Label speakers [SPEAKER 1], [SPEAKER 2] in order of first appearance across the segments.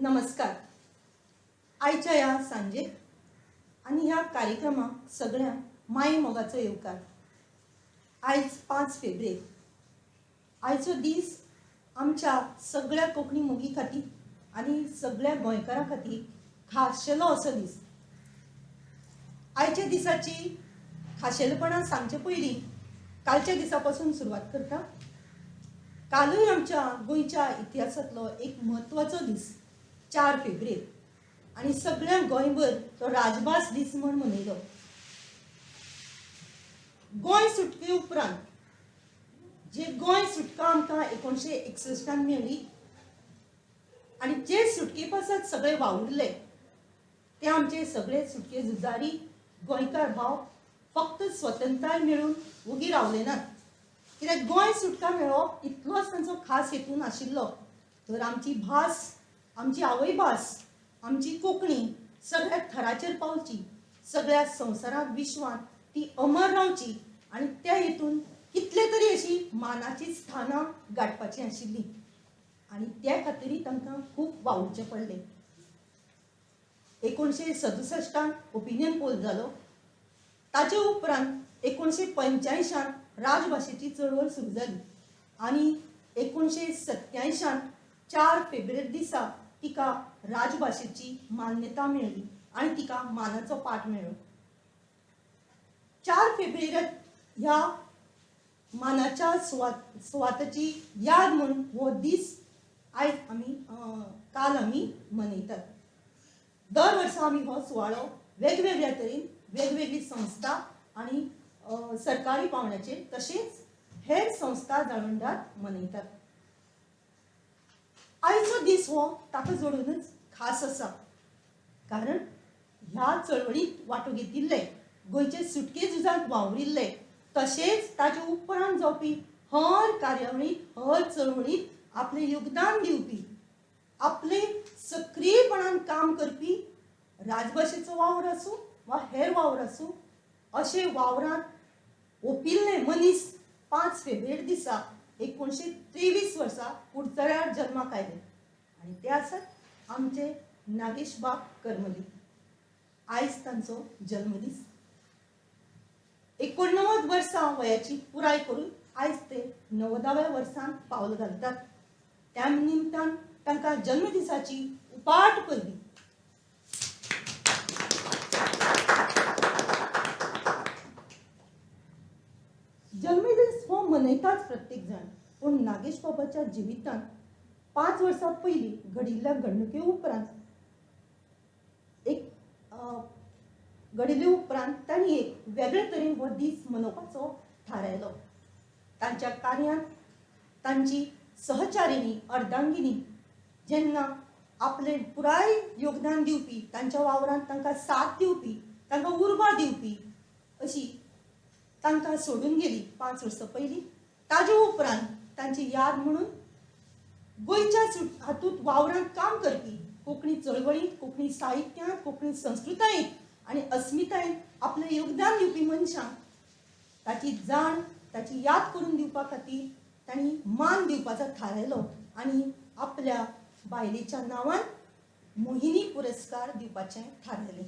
[SPEAKER 1] नमस्कार. आयच्या ह्या सांजेक आनी ह्या कार्यक्रमाक सगळ्यांक माये मोगाचो येवकार. आयज 5 फेब्रेर. आयचो दीस आमच्या सगळ्या कोंकणी मोगी खातीर आनी सगळ्या गोंयकारां खातीर खाशेलो असो दीस. आयच्या दिसाची खाशेलपणां सांगचे पयलीं कालच्या दिसा पासून सुरवात करता. कालूय आमच्या गोंयच्या इतिहासांतलो एक म्हत्वाचो दीस 4 फेब्रेर आनी सगळ्या गोंयभर तो राजभास दीस म्हण मनयलो. गोंय सुटके उपरांत जे गोंय सुटका आमकां 1961 मेळ्ळी आनी जे सुटके पासत सगळे वावुरले ते आमचे सगळे सुटके झुजारी गोंयकार भाव फक्त स्वतंत्रताय मेळून वोगी रावले नात. कित्याक गोंय सुटका मेळोवप इतलोच तांचो खास हेतू नाशिल्लो, तर आमची भास, आमची आवयभास, आमची कोंकणी सगळ्या थराचेर पावची, सगळ्या संवसारांत विश्वांत ती अमर रावची आनी त्या हेतून कितले तरी अशी मानाची स्थानां गांठपाचीं आशिल्लीं आनी त्या खातीरूय तांकां खूब वावुरचें पडलें. 1967 ओपिनियन पोल जालो. ताचे उपरांत 1985 राजभाशेची चळवळ सुरू जाली आनी 1987 4 फेब्रेर दिसा तिका राजभाशेची मान्यता मेळ्ळी आनी तिका मानाचो पाठ मेळ्ळो. 4 फेब्रेर ह्या मानाच्या सुवाताची याद म्हूण हो दीस आयज आमी काल आमी मनयतात. दर वर्सा आमी हो सुवाळो वेगवेगळ्या तरेन वेगवेगळी संस्था आनी सरकारी पावंड्याचेर तशेंच हेर संस्था जाळवणदार मनयतात. आयचो दीस हो ताका जोडूनच खास आसा, कारण ह्या चळवळींत वांटो घेतिल्ले, गोंयचे सुटके झुजांत वावरिल्ले, तशेंच ताचे उपरांत जावपी हर कार्यावळींत, हर चळवळींत आपलें योगदान दिवपी, आपले सक्रीयपणान काम करपी, राजभाशेचो वावर आसूं वा हेर वावर आसूं, अशे वावरांत ओपिल्ले मनीस 5 फेब्रेर दिसा 1923 वर्सा कुडचड्यार जल्माक आयले आनी ते आसात आमचे नागेशबाब करमली. आयज तांचो जल्मदीस. 89 वर्सां वयाची पुराय करून आयज ते 90व्या वर्सांत पावल घालतात. त्या निमतान तांकां जल्मदिसाची उपाट परबी. जल्मदीस हो मनयताच प्रत्येक जाण, पूण नागेश बाबाच्या जिवितांत 5 वर्सां पयलीं घडिल्ल्या घडणुके उपरांत एक घडिल्ले उपरांत तांणी एक वेगळे तरेन हो दीस मनोवपाचो थारायलो. तांच्या कार्यांत तांची सहचारिणी अर्धांगिनी जेन्ना आपलें पुराय योगदान दिवपी, तांच्या वावरांत तांकां साथ दिवपी, तांकां उर्बा दिवपी अशी तांकां सोडून गेली 5 वर्सां पयलीं. ताजे उपरांत तांची याद म्हणून गोंयच्या हातूंत वावरांत काम करपी, कोंकणी चळवळींत, कोंकणी साहित्यांत, कोंकणी संस्कृतायेंत आनी अस्मितायेंत आपलें योगदान दिवपी मनशांक ताची जाण, ताची याद करून दिवपा खातीर तांणी मान दिवपाचो थारायलो आनी आपल्या बायलेच्या नांवान मोहिनी पुरस्कार दिवपाचें थारायलें.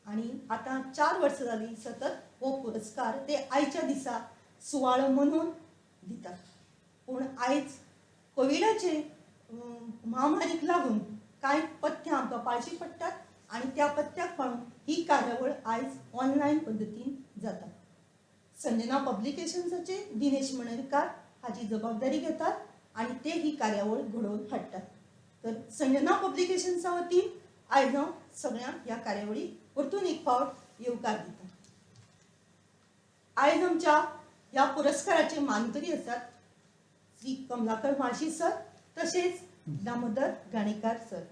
[SPEAKER 1] आनी आतां 4 वर्सां जालीं सतत हो पुरस्कार ते आयच्या दिसा सुवाळो मनोवन दितात. पूण आयज कोविडाचे महामारीक लागून कांय पथ्यां आमकां पाळचीं पडटात आनी त्या पथ्याक पाळून ही कार्यावळ आयज ऑनलायन पद्दतीन जाता. संजना पब्लिकेशन्साचे दिनेश मणेरकार हाची जबाबदारी घेतात आनी ते ही कार्यावळ घडोवन हाडटात. तर संजना पब्लिकेशन्सा वतीन आयज हांव सगळ्यांक ह्या कार्यावळीक परतून एक फावट येवकार दिता. आयज आमच्या ह्या पुरस्काराचे मानकरी आसात श्री कमलाकर म्हाळशी सर तशेंच दामोदर घाणेकार सर.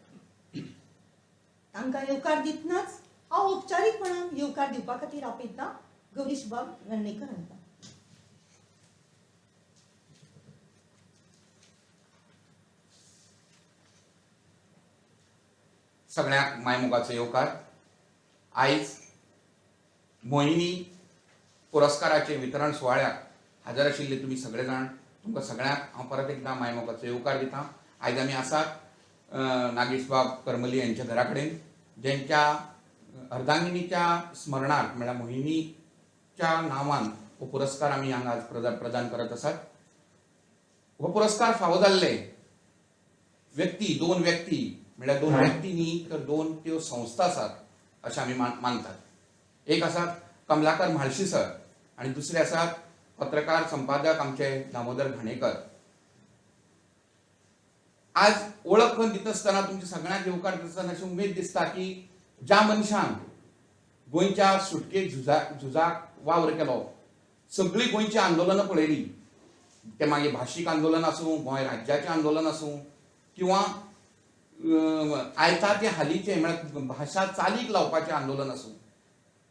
[SPEAKER 1] तांकां येवकार दितनाच हांव औपचारीकपणान येवकार दिवपा खातीर आपयता गौरीशबाब वेर्णेकर हांकां.
[SPEAKER 2] सगळ्यांक मायमोगाचो येवकार. आयज मोहिनी पुरस्काराचे वितरण सुवाळ्याक हाजर आशिल्ले तुमी सगळे जाण, तुमकां सगळ्यांक हांव परत एकदां मायमोगाचो येवकार दिता. आयज आमी आसात नागेशबाब करमली यांच्या घरा कडेन, ज्यांच्या अर्धांगिनीच्या स्मरणार्थ म्हळ्यार मोहिनीच्या नांवान हो पुरस्कार आमी हांगा आज प्रदान करत आसात. हो पुरस्कार फावो जाल्ले व्यक्ती, दोन व्यक्ती म्हळ्यार दोन व्यक्ती न्ही तर दोन त्यो संस्था आसात अशें आमी मानतात. एक आसात कमलाकर म्हाळशी सर आनी दुसरे आसात पत्रकार संपादक आमचे दामोदर घाणेकर. आज वळख करून दिता आसतना तुमच्या सगळ्यांक येवकार दिता आसतना अशी उमेद दिसता की ज्या मनशान गोंयच्या सुटके झुजाक वावर केलो, सगळीं गोंयचीं आंदोलनां पळयलीं, ते मागीर भाशीक आंदोलन आसूं, गोंय राज्याचें आंदोलन आसूं किंवा आयता तें हालींचें म्हळ्यार भाशा चालीक लावपाचें आंदोलन आसूं,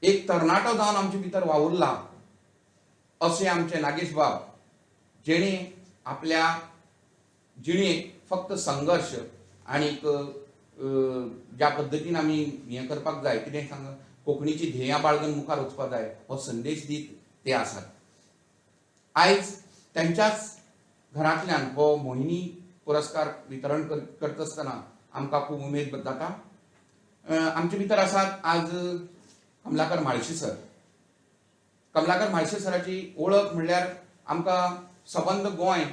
[SPEAKER 2] एक तरणाटो जावन आमचे भितर वावुरला अशें आमचे नागेश बाब, जेणे आपल्या जिणेक फक्त संघर्श आनीक ज्या पद्दतीन आमी हें करपाक जाय, कितें सांग, कोंकणीची ध्येयां बाळगून मुखार वचपाक जाय हो संदेश दीत ते आसात. आयज तेंच्याच घरांतल्यान हो मोहिनी पुरस्कार वितरण करता आसतना आमकां खूब उमेद जाता. आमचे भितर आसात आज कमलाकर म्हाळशी सर. कमलाकर म्हाळशी सराची वळख म्हणल्यार आमकां सबंद गोंय,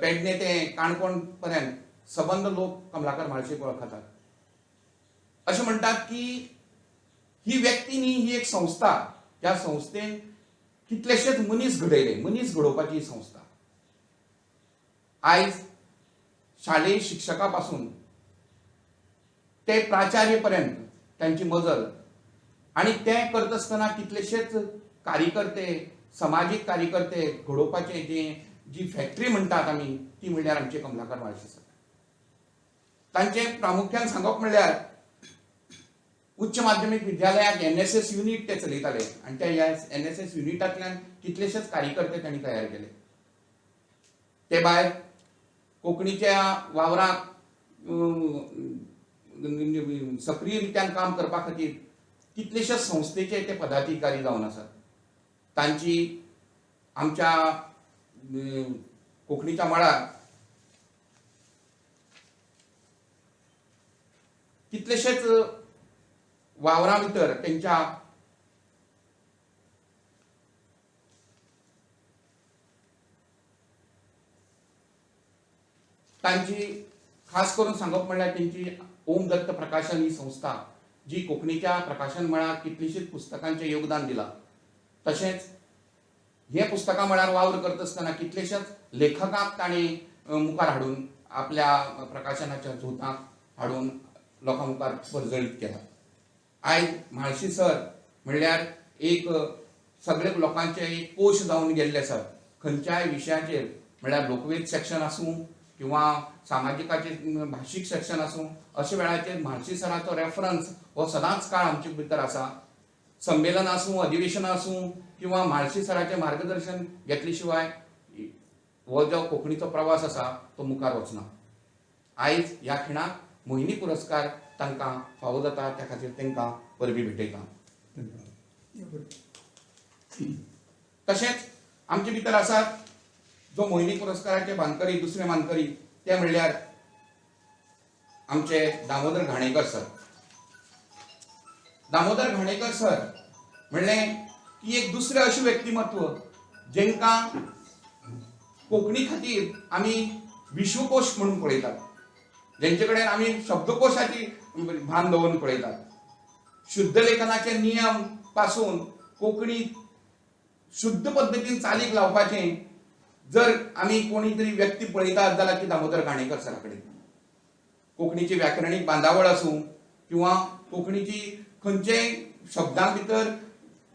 [SPEAKER 2] पेडणे ते काणकोण पर्यंत सबंद लोक कमलाकर म्हाळशीक वळखतात. अशें म्हणटात की ही व्यक्ती न्ही, ही एक संस्था, ज्या संस्थेन कितलेशेच मनीस घडयले, मनीस घडोवपाची ही संस्था. आयज शालेय शिक्षका पासून ते प्राचार्य पर्यंत त्यांची मजल, आनी ते करता आसतना कितलेशेच कार्यकर्ते, समाजीक कार्यकर्ते घडोवपाचे जी फॅक्टरी म्हणटात आमी, ती म्हणल्यार आमचे कमलाकर म्हाळशी सर. तांचे प्रामुख्यान सांगप म्हणल्यार उच्च माध्यमीक विद्यालयाक NSS unit ते चलयताले आनी त्या NSS युनिटांतल्यान कितलेशेच कार्यकर्ते तांणी तयार केले. ते भायर कोंकणीच्या वावराक सक्रीय रित्यान काम करपा खातीर कितलेशेच संस्थेचे ते पदाधिकारी जावन आसात. तांची आमच्या कोंकणीच्या मळार कितलेशेच वावरा भितर तेंच्या तांची खास करून सांगप म्हणल्यार तेंची ओम दत्त प्रकाशन ही संस्था जी कोंकणीच्या प्रकाशन मळार कितलीशीच पुस्तकांचें योगदान दिलां. तशेंच हे पुस्तकां मळार वावर करता आसतना कितलेशेच लेखकांक तांणी मुखार हाडून आपल्या प्रकाशनाच्या झोताक हाडून लोकां मुखार परजळीत केला. आयज म्हाळशी सर म्हणल्यार एक सगळे लोकांचे एक कोश जावन गेल्ले आसात. खंयच्याय विशयाचेर म्हणल्यार लोकवेद सेक्शन आसूं किंवा सामाजिकाचे भाशीक सेक्शन आसूं, अशा वेळाचेर म्हाळशी सराचो रेफरन्स हो सदांच काळ आमचे भितर आसा. संमेलन आसूं, अधिवेशन आसूं किंवा म्हाळशी सराचें मार्गदर्शन घेतले शिवाय हो जो कोंकणीचो प्रवास आसा तो मुखार वचना. आयज ह्या खिणाक मोहिनी पुरस्कार तांकां फावो जाता, त्या खातीर तांकां परबीं भेटयता. तशेंच आमचे भितर आसात जो मोहिनी पुरस्काराचे मानकरी, दुसरे मानकरी, ते म्हणल्यार आमचे दामोदर घाणेकर सर. दामोदर घाणेकर सर म्हणलें की एक दुसरें अशें व्यक्तिमत्व जेंकां कोंकणी खातीर आमी विश्वकोश म्हणून पळयतात, जेंचे कडेन आमी शब्दकोशाची भान दवरून पळयतात. शुद्ध लेखनाचे नियम पासून कोंकणी शुद्ध पद्दतीन चालीक लावपाचें जर आमी कोणी तरी व्यक्ती पळयतात जाल्यार ती दामोदर घाणेकर सरा कडेन. कोंकणीची व्याकरणीक बांदावळ आसूं किंवा कोंकणीची खंयचेय शब्दां भितर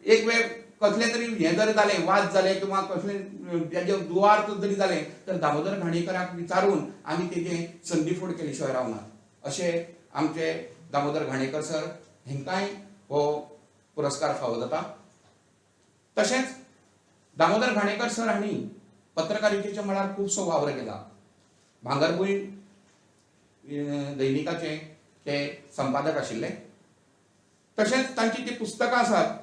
[SPEAKER 2] एक वेळ कसलें तरी हें जर जालें, वाद जाले किंवा कसलें तेजें दुवार्थ जरी जालें तर दामोदर घाणेकराक विचारून आमी तेजें संदीफोड केले शिवाय रावनात. अशें आमचे दामोदर घाणेकर सर हेंकांय हो पुरस्कार फावो जाता. तशेंच दामोदर घाणेकर सर हांणी पत्रकारितेच्या मळार खुबसो वावर केला. भांगरभूंय दैनिकाचे ते संपादक आशिल्ले. तशेंच तांची ती पुस्तकां आसात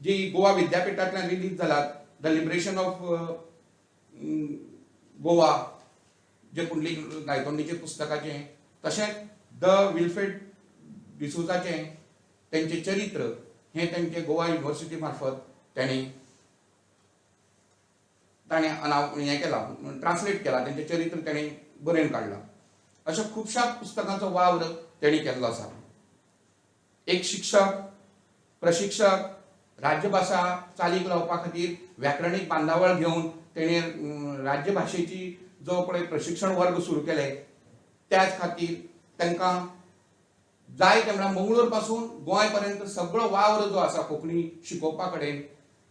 [SPEAKER 2] जी गोवा विद्यापिठांतल्यान रिलीज जालात, the liberation of Goa, जे पुंडलीक गायतोंडीचे पुस्तकाचें तशेंच the Wilfred डिसोजाचें तेंचें चरित्र हें तेंचें गोवा युनिवर्सिटी मार्फत तेणी ताणें हें केलां, ट्रान्सलेट केलां, तेंचें चरित्र तेणें बरोवन काडलां. अशा खुबश्या पुस्तकांचो वावर तेणी केल्लो आसा. एक शिक्षक, प्रशिक्षक, राज्यभाशा चालीक लावपा खातीर व्याकरणीक बांदावळ घेवन तेणें राज्यभाशेची जो पळय प्रशिक्षण वर्ग सुरू केले, त्याच खातीर तांकां जाय ते म्हळ्यार मंगळूर पासून गोंय पर्यंत सगळो वावर जो आसा कोंकणी शिकोवपा कडेन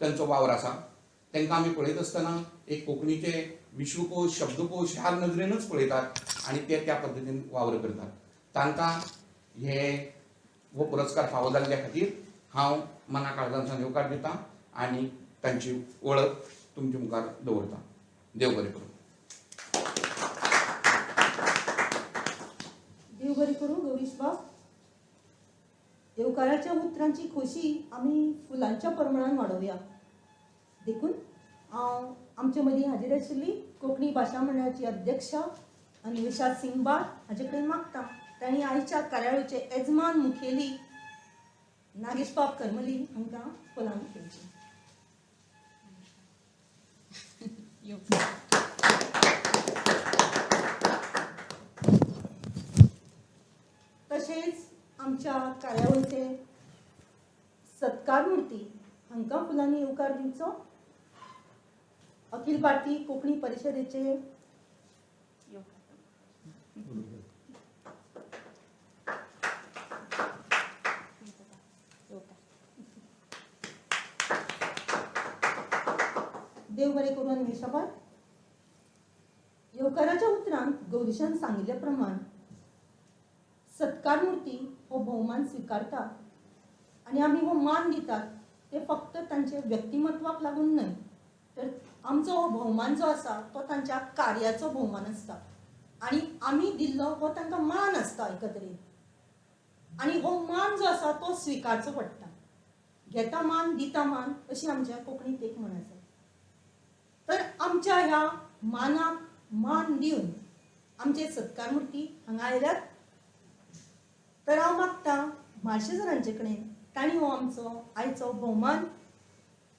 [SPEAKER 2] तेंचो वावर आसा. तांकां आमी पळयत आसतना एक कोंकणीचे विश्वकोश, शब्दकोश ह्या नदरेनूच पळयतात आनी ते त्या पद्दतीन वावर करतात. तांकां हे हो पुरस्कार फावो जाल्ल्या खातीर हांव मना काळजांतल्यान येवकार दितां आनी तांची वळख तुमचे मुखार दवरतां. देव बरें करूं.
[SPEAKER 1] देव बरें करूं गौरीश बाब. येवकाराच्या उतरांची खोशी आमी फुलांच्या प्रमाणान वाडोवया. देखून हांव आमचे मदीं हाजीर आशिल्ली कोंकणी भाशा मंडळाची अध्यक्षा अन्वेषा सिंगबाळ हाजे कडेन मागता तांणी आयच्या कार्यावळीचे येजमान मुखेली नागेश बाब करमली हांकां फुलां दिवची. तशेंच आमच्या कार्यावळीचे सत्कार मूर्ती हांकां फुलांनी येवकार दिवचो. अखिल भारतीय कोंकणी परिशदेचे देव बरें करून अन्वेषाबाब. येवकाराच्या उतरांत गौरीशान सांगिल्ल्या प्रमाण सत्कार मूर्ती हो भोवमान स्विकारता आनी आमी हो मान दितात ते फक्त तांचे व्यक्तिमत्वाक लागून न्हय, तर आमचो हो भोवमान जो आसा तो तांच्या कार्याचो भोवमान आसता आनी आमी दिल्लो हो तांकां मान आसता एकत्रीत, आनी हो मान जो आसा तो स्विकारचो पडटा. घेता मान दिता मान अशी आमच्या कोंकणीत एक म्हण आसा. तर आमच्या ह्या मानाक मान दिवन आमचे सत्कार मूर्ती हांगा आयल्यात. तर हांव मागता म्हाळशे सरांचे कडेन तांणी हो आमचो आयचो भोवमान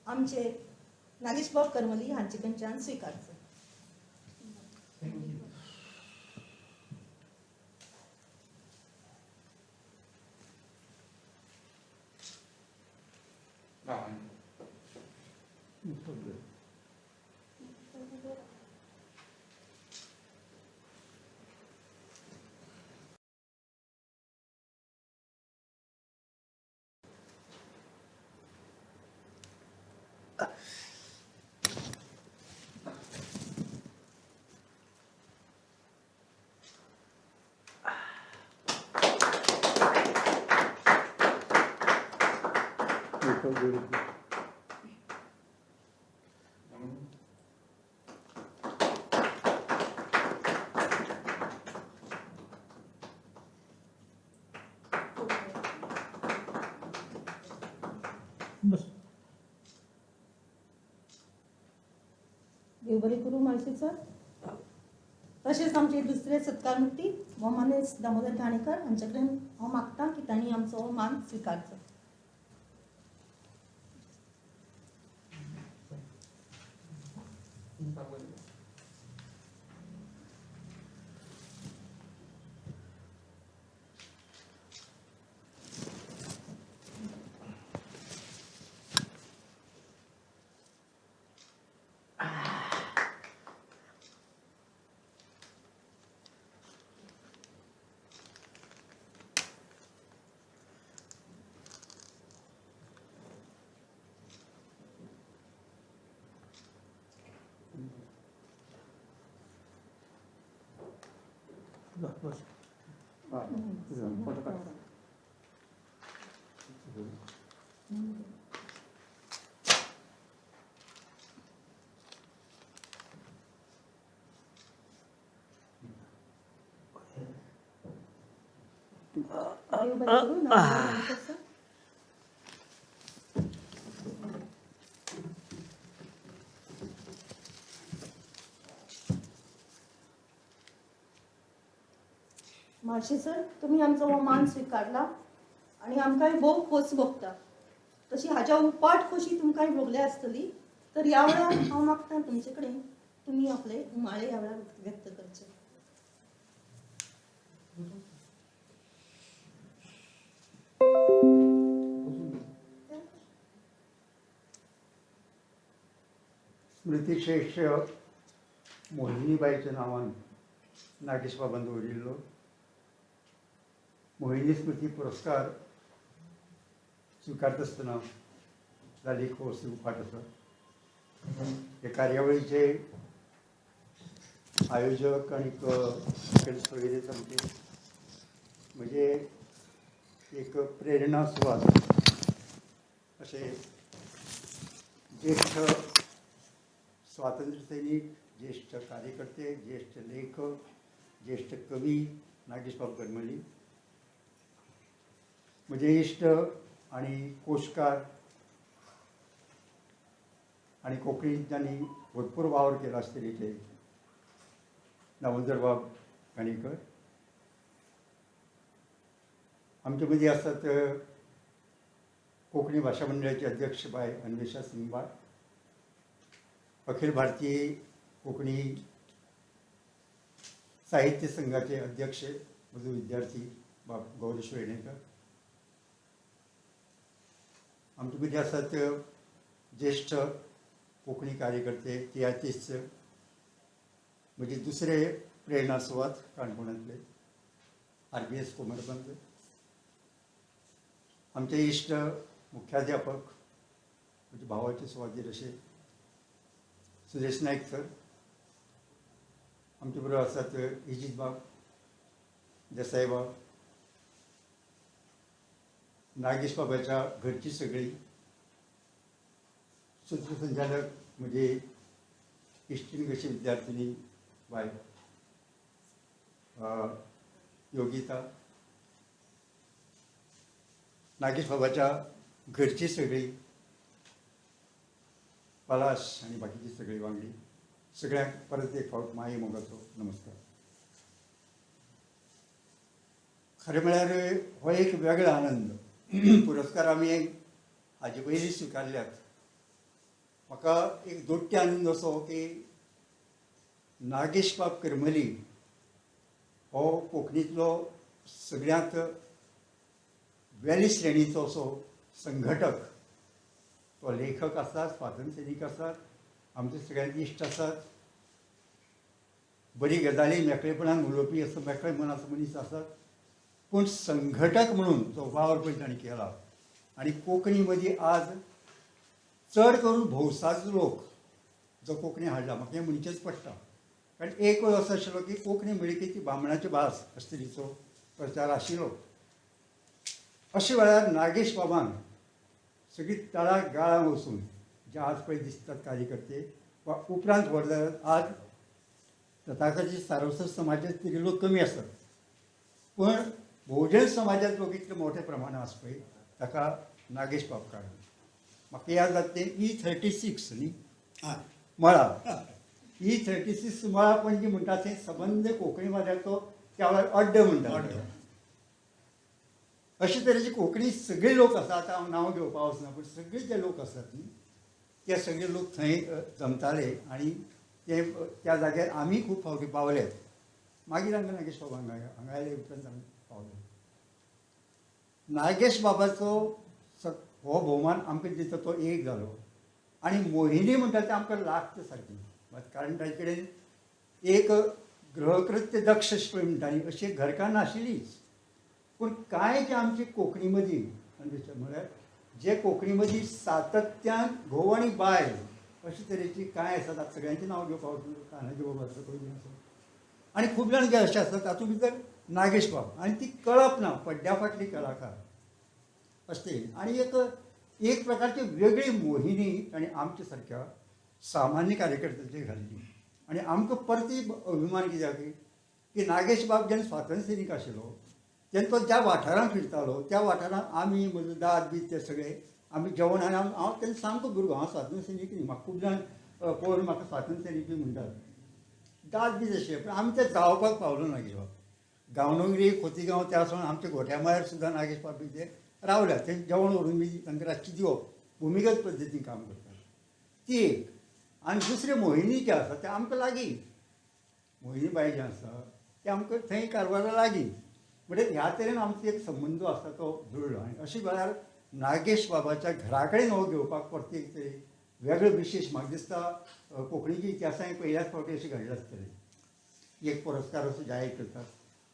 [SPEAKER 1] आमचे नागेश बाब करमली हांचे कडच्यान स्विकारचो. देव बरें करूं म्हाळशे सर. तशेंच आमचे दुसरे सत्कार मूर्ती मोमानेस दामोदर घाणेकर हांचे कडेन हांव मागता की तांणी आमचो मान स्विकारचो. देव बरें करूं. नागेश म्हाळशी सर, तुमी आमचो हो मान स्विकारला आनी आमकांय भोव खोस भोगता. तशी हाज्या उपाट खोशी तुमकांय भोगल्या आसतली. तर ह्या वेळार हांव मागता तुमचे कडेन तुमी आपले उमाळे ह्या वेळार व्यक्त करचे.
[SPEAKER 3] स्मृतिशेष मोहिनीबाईच्या नांवान नागेश बाबान दवरिल्लो मोहिनी स्मृती पुरस्कार स्विकारता आसतना जाली खोस उपाट आसा. हे कार्यावळीचे आयोजक आनी सोयरे सामके म्हजे एक प्रेरणा सुवात अशें ज्येश्ठ स्वातंत्र्य सैनिक, ज्येश्ठ कार्यकर्ते, ज्येश्ठ लेखक, ज्येश्ठ कवी नागेशबाब करमली, म्हजे इश्ट आनी कोशकार आनी कोंकणींत तांणी भरपूर वावर केला आसतलेचे दामोदरबाब काणेकर, आमचे मदीं आसात कोंकणी भाशा मंडळाचे अध्यक्ष बाय अन्वेषा सिंगबाळ, अखिल भारतीय कोंकणी साहित्य संघाचे अध्यक्ष म्हजो विद्यार्थी बाब गौरेश वेर्णेकर, आमचे मदीं आसात ज्येश्ठ कोंकणी कार्यकर्ते तियात्रिस्त म्हजे दुसरे प्रेरणा सुवात काणकोणांतले RBS Komarpant, आमचे इश्ट मुख्याध्यापक म्हजे भावाचे सुवातीर अशे सुरेश नायक सर, आमचे बरोबर आसात इजीत बाब, देसाय बाब, नागेश बाबाच्या घरची सगळी सूत्रसंचालक म्हणजे इश्टीण कशी विद्यार्थिनी बाय योगिता, नागेश बाबाच्या घरची सगळी पलाश आनी बाकीची सगळी वांगडी, सगळ्यांक परत एक फावट माई मोगाचो नमस्कार. खरें म्हळ्यार हो एक वेगळो आनंद. पुरस्कार आमी हाजे पयलीं स्विकारल्यात. म्हाका एक दोट्टी आनंद असो की नागेश बाब करमली हो कोंकणींतलो सगळ्यांत वेली श्रेणीचो असो संघटक. तो लेखक आसा, स्वातंत्र्य सैनीक आसात, आमचे सगळ्यांचे इश्ट आसात, बरी गजाली मेकळेपणान उलोवपी असो मेकळे मनाचो मनीस आसात. पूण संघटक म्हणून जो वावर पळय ताणें केला आनी कोंकणी मदीं आज चड करून भौसाचो लोक जो कोंकणी हाडला, म्हाका हें म्हणचेंच पडटा. कारण एक वेळ असो आशिल्लो की कोंकणी म्हणली की ती बामणाची भास अशे तरेचो प्रचार आशिल्लो. अशे वेळार नागेश बाबान सगळी तळाक गाळां वचून जे आज पळय दिसतात कार्यकर्ते वा उपरांत व्हड जाल्यार आज तथाकथीत सारस्वत समाजांत तरी लोक कमी आसात, पण भोवजन समाजांत लोक इतले मोठ्या प्रमाणात आसा पळय ताका नागेश बाब कारण. म्हाका याद जाता तें E36 न्ही मळा, E36 मळा पणजी म्हणटा थंय सबंद कोंकणी वाद्याचो त्या वेळार अड्डो म्हणटा. अशे तरेचे कोंकणी सगळे लोक आसा, आतां हांव नांव घेवपा वचना, पूण सगळे जे लोक आसात न्ही ते सगळे लोक थंय जमताले आनी ते त्या जाग्यार आमी खूब फावटी पावले. मागीर आमकां नागेश बाबा हांगा आयले उपरांत आमी पावले. नागेश बाबाचो हो भोवमान आमकां दिता तो एक जालो. आनी मोहिनी म्हणटा तें आमकां लागता सारकी, कारण ताजे कडेन एक गृहकृत्य दक्ष पळय म्हणटा न्ही अशी एक घरकान्न आशिल्लीच. पूण कांय जे आमचे कोंकणी मदीं म्हळ्यार जे कोंकणी मदीं सातत्यान घोव आनी बायल अशे तरेची कांय आसात, आतां सगळ्यांचें नांव घेवपाक कानाजी बाबा आसा, कोणी आसा आनी खूब जाण जे अशे आसात तातूंत भितर नागेश बाब आनी ती कळप ना पड्ड्या फाटली कलाकार असते. आनी एक एक प्रकारची वेगळी मोहिनी ताणें आमच्या सारक्या सामान्य कार्यकर्त्यांचेर घाल्ली. आनी आमकां परती अभिमान कित्याक की नागेश बाब जेन्ना स्वातंत्र्य सैनीक आशिल्लो तेन्ना तो ज्या वाठारांत फिरतालो त्या वाठारांत आमी म्हजो दाद बी ते सगळे आमी जेवण आनी हांव तेन्ना सामको भुरगो, हांव स्वातंत्र्य सैनीक न्ही, म्हाका खूब जाण पळोवन म्हाका स्वातंत्र्य सैनीक बी म्हणटात, दाद बी तशें, पूण आमी ते जावपाक पावलो नागेश बाब. गांवडोंगरी खोतीगांव त्या सावन आमच्या गोठ्यामाळ्यार सुद्दां नागेश बाब ते रावल्या, ते जेवण व्हरून बी तांकां रातची दिवप, भुमिगत पद्दतीन काम करतात ती एक. आनी दुसरें मोहिनी जें आसा तें आमकां लागीं, मोहिनी बाई जें आसा तें आमकां थंय कारवारा लागीं, म्हणजे ह्या तरेन आमचो एक संबंद जो आसा तो जुळ्ळो. आनी अशे वेळार नागेश बाबाच्या घरा कडेन हो घेवपाक परत एक तरी वेगळो विशेश म्हाका दिसता कोंकणीच्या इतिहासांत पयल्याच फावटी अशें घडलां आसतलें. एक पुरस्कार असो जाहीर करतात.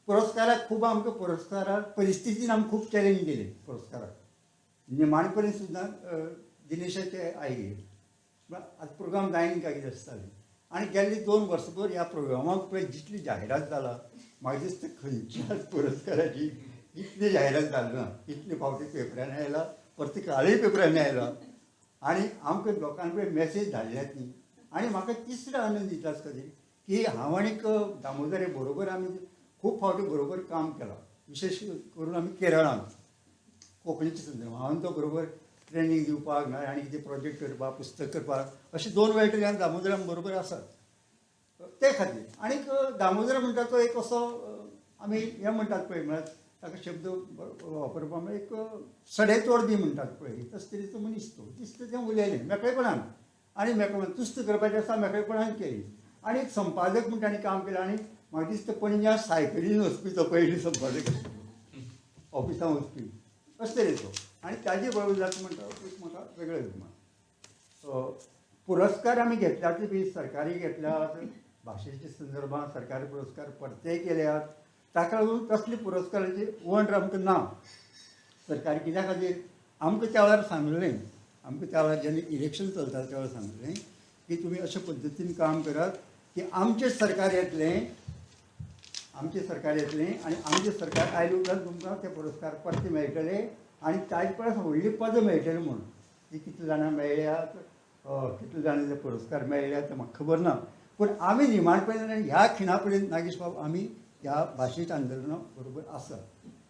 [SPEAKER 3] पुरस्काराक खूब आमकां पुरस्काराक परिस्थितीन आमकां खूब चॅलेंज दिले. पुरस्काराक निमाणे पर्यंत सुद्दां दिनेशाचे आयले, आतां प्रोग्राम जायन काय कितें आसतालें. आनी गेल्ली 2 वर्सभर ह्या प्रोग्रामाक पळय जितली जायरात जाला, म्हाका दिसता खंयच्याच पुरस्काराची इतली जायरात जाली ना. इतले फावटी पेपरांनी आयला, परती कालय पेपरांनी आयला आनी आमकां लोकांक पळय मॅसेज धाडल्यात न्ही. आनी म्हाका तिसरो आनंद दिता आसता की हांव आनीक दामोदर बरोबर आमी खूब फावटी बरोबर काम केलां, विशेश करून आमी केरळांत कोंकणीचे संदर्भ हांवें तो बरोबर ट्रेनींग दिवपाक ना आनी कितें प्रोजेक्ट करपाक, पुस्तक करपाक, अशें 2 वेळ तरी आमी दामोदरान बरोबर आसात ते खातीर. आनीक दामोदर म्हणटा तो एक असो आमी हें म्हणटात पळय, म्हळ्यार ताका शब्द वापरपा म्हळ्यार एक सडेतोड बी म्हणटात पळय, तस तरेचो मनीस तो. दिसता तें उलयलें मेकळेपणान आनी मेकळेपणान तुस्त करपाचें आसा मेकळेपणान केली. आनी एक संपादक म्हूण ताणें काम केलें. आनी म्हाका दिसता पणज्या सायकलीन वचपी तो पयली संपादक आशिल्लो, ऑफिसांत वचपी अशे तरेचो. आनी ताजे बरोबर जाता म्हणटा एक म्हाका वेगळो अभिमान. पुरस्कार आमी घेतल्यात बी सरकारी घेतल्यात, भाशेच्या संदर्भात सरकारी पुरस्कार परतेय केल्यात. ताका लागून तसले पुरस्काराची वंड आमकां ना सरकारी. कित्या खातीर आमकां त्या वेळार सांगलें, आमकां त्या वेळार जेन्ना इलेक्शन चलता त्या वेळार सांगलें की तुमी अशे पद्दतीन काम करात की आमचें सरकार येतलें, आमचें सरकार येतलें आनी आमचें सरकार आयले उपरांत तुमकां ते पुरस्कार परते मेळटले आनी ताजे परस व्हडली पदां मेळटली म्हूण. ती कितले जाणां मेळ्ळ्यात, कितले जाणां ते पुरस्कार मेळ्ळ्यात ते म्हाका खबर ना, पूण आमी निमाण पर्यंत आनी ह्या खिणा पर्यंत नागेश बाब आमी ह्या भाशेच्या आंदोलना बरोबर आसात.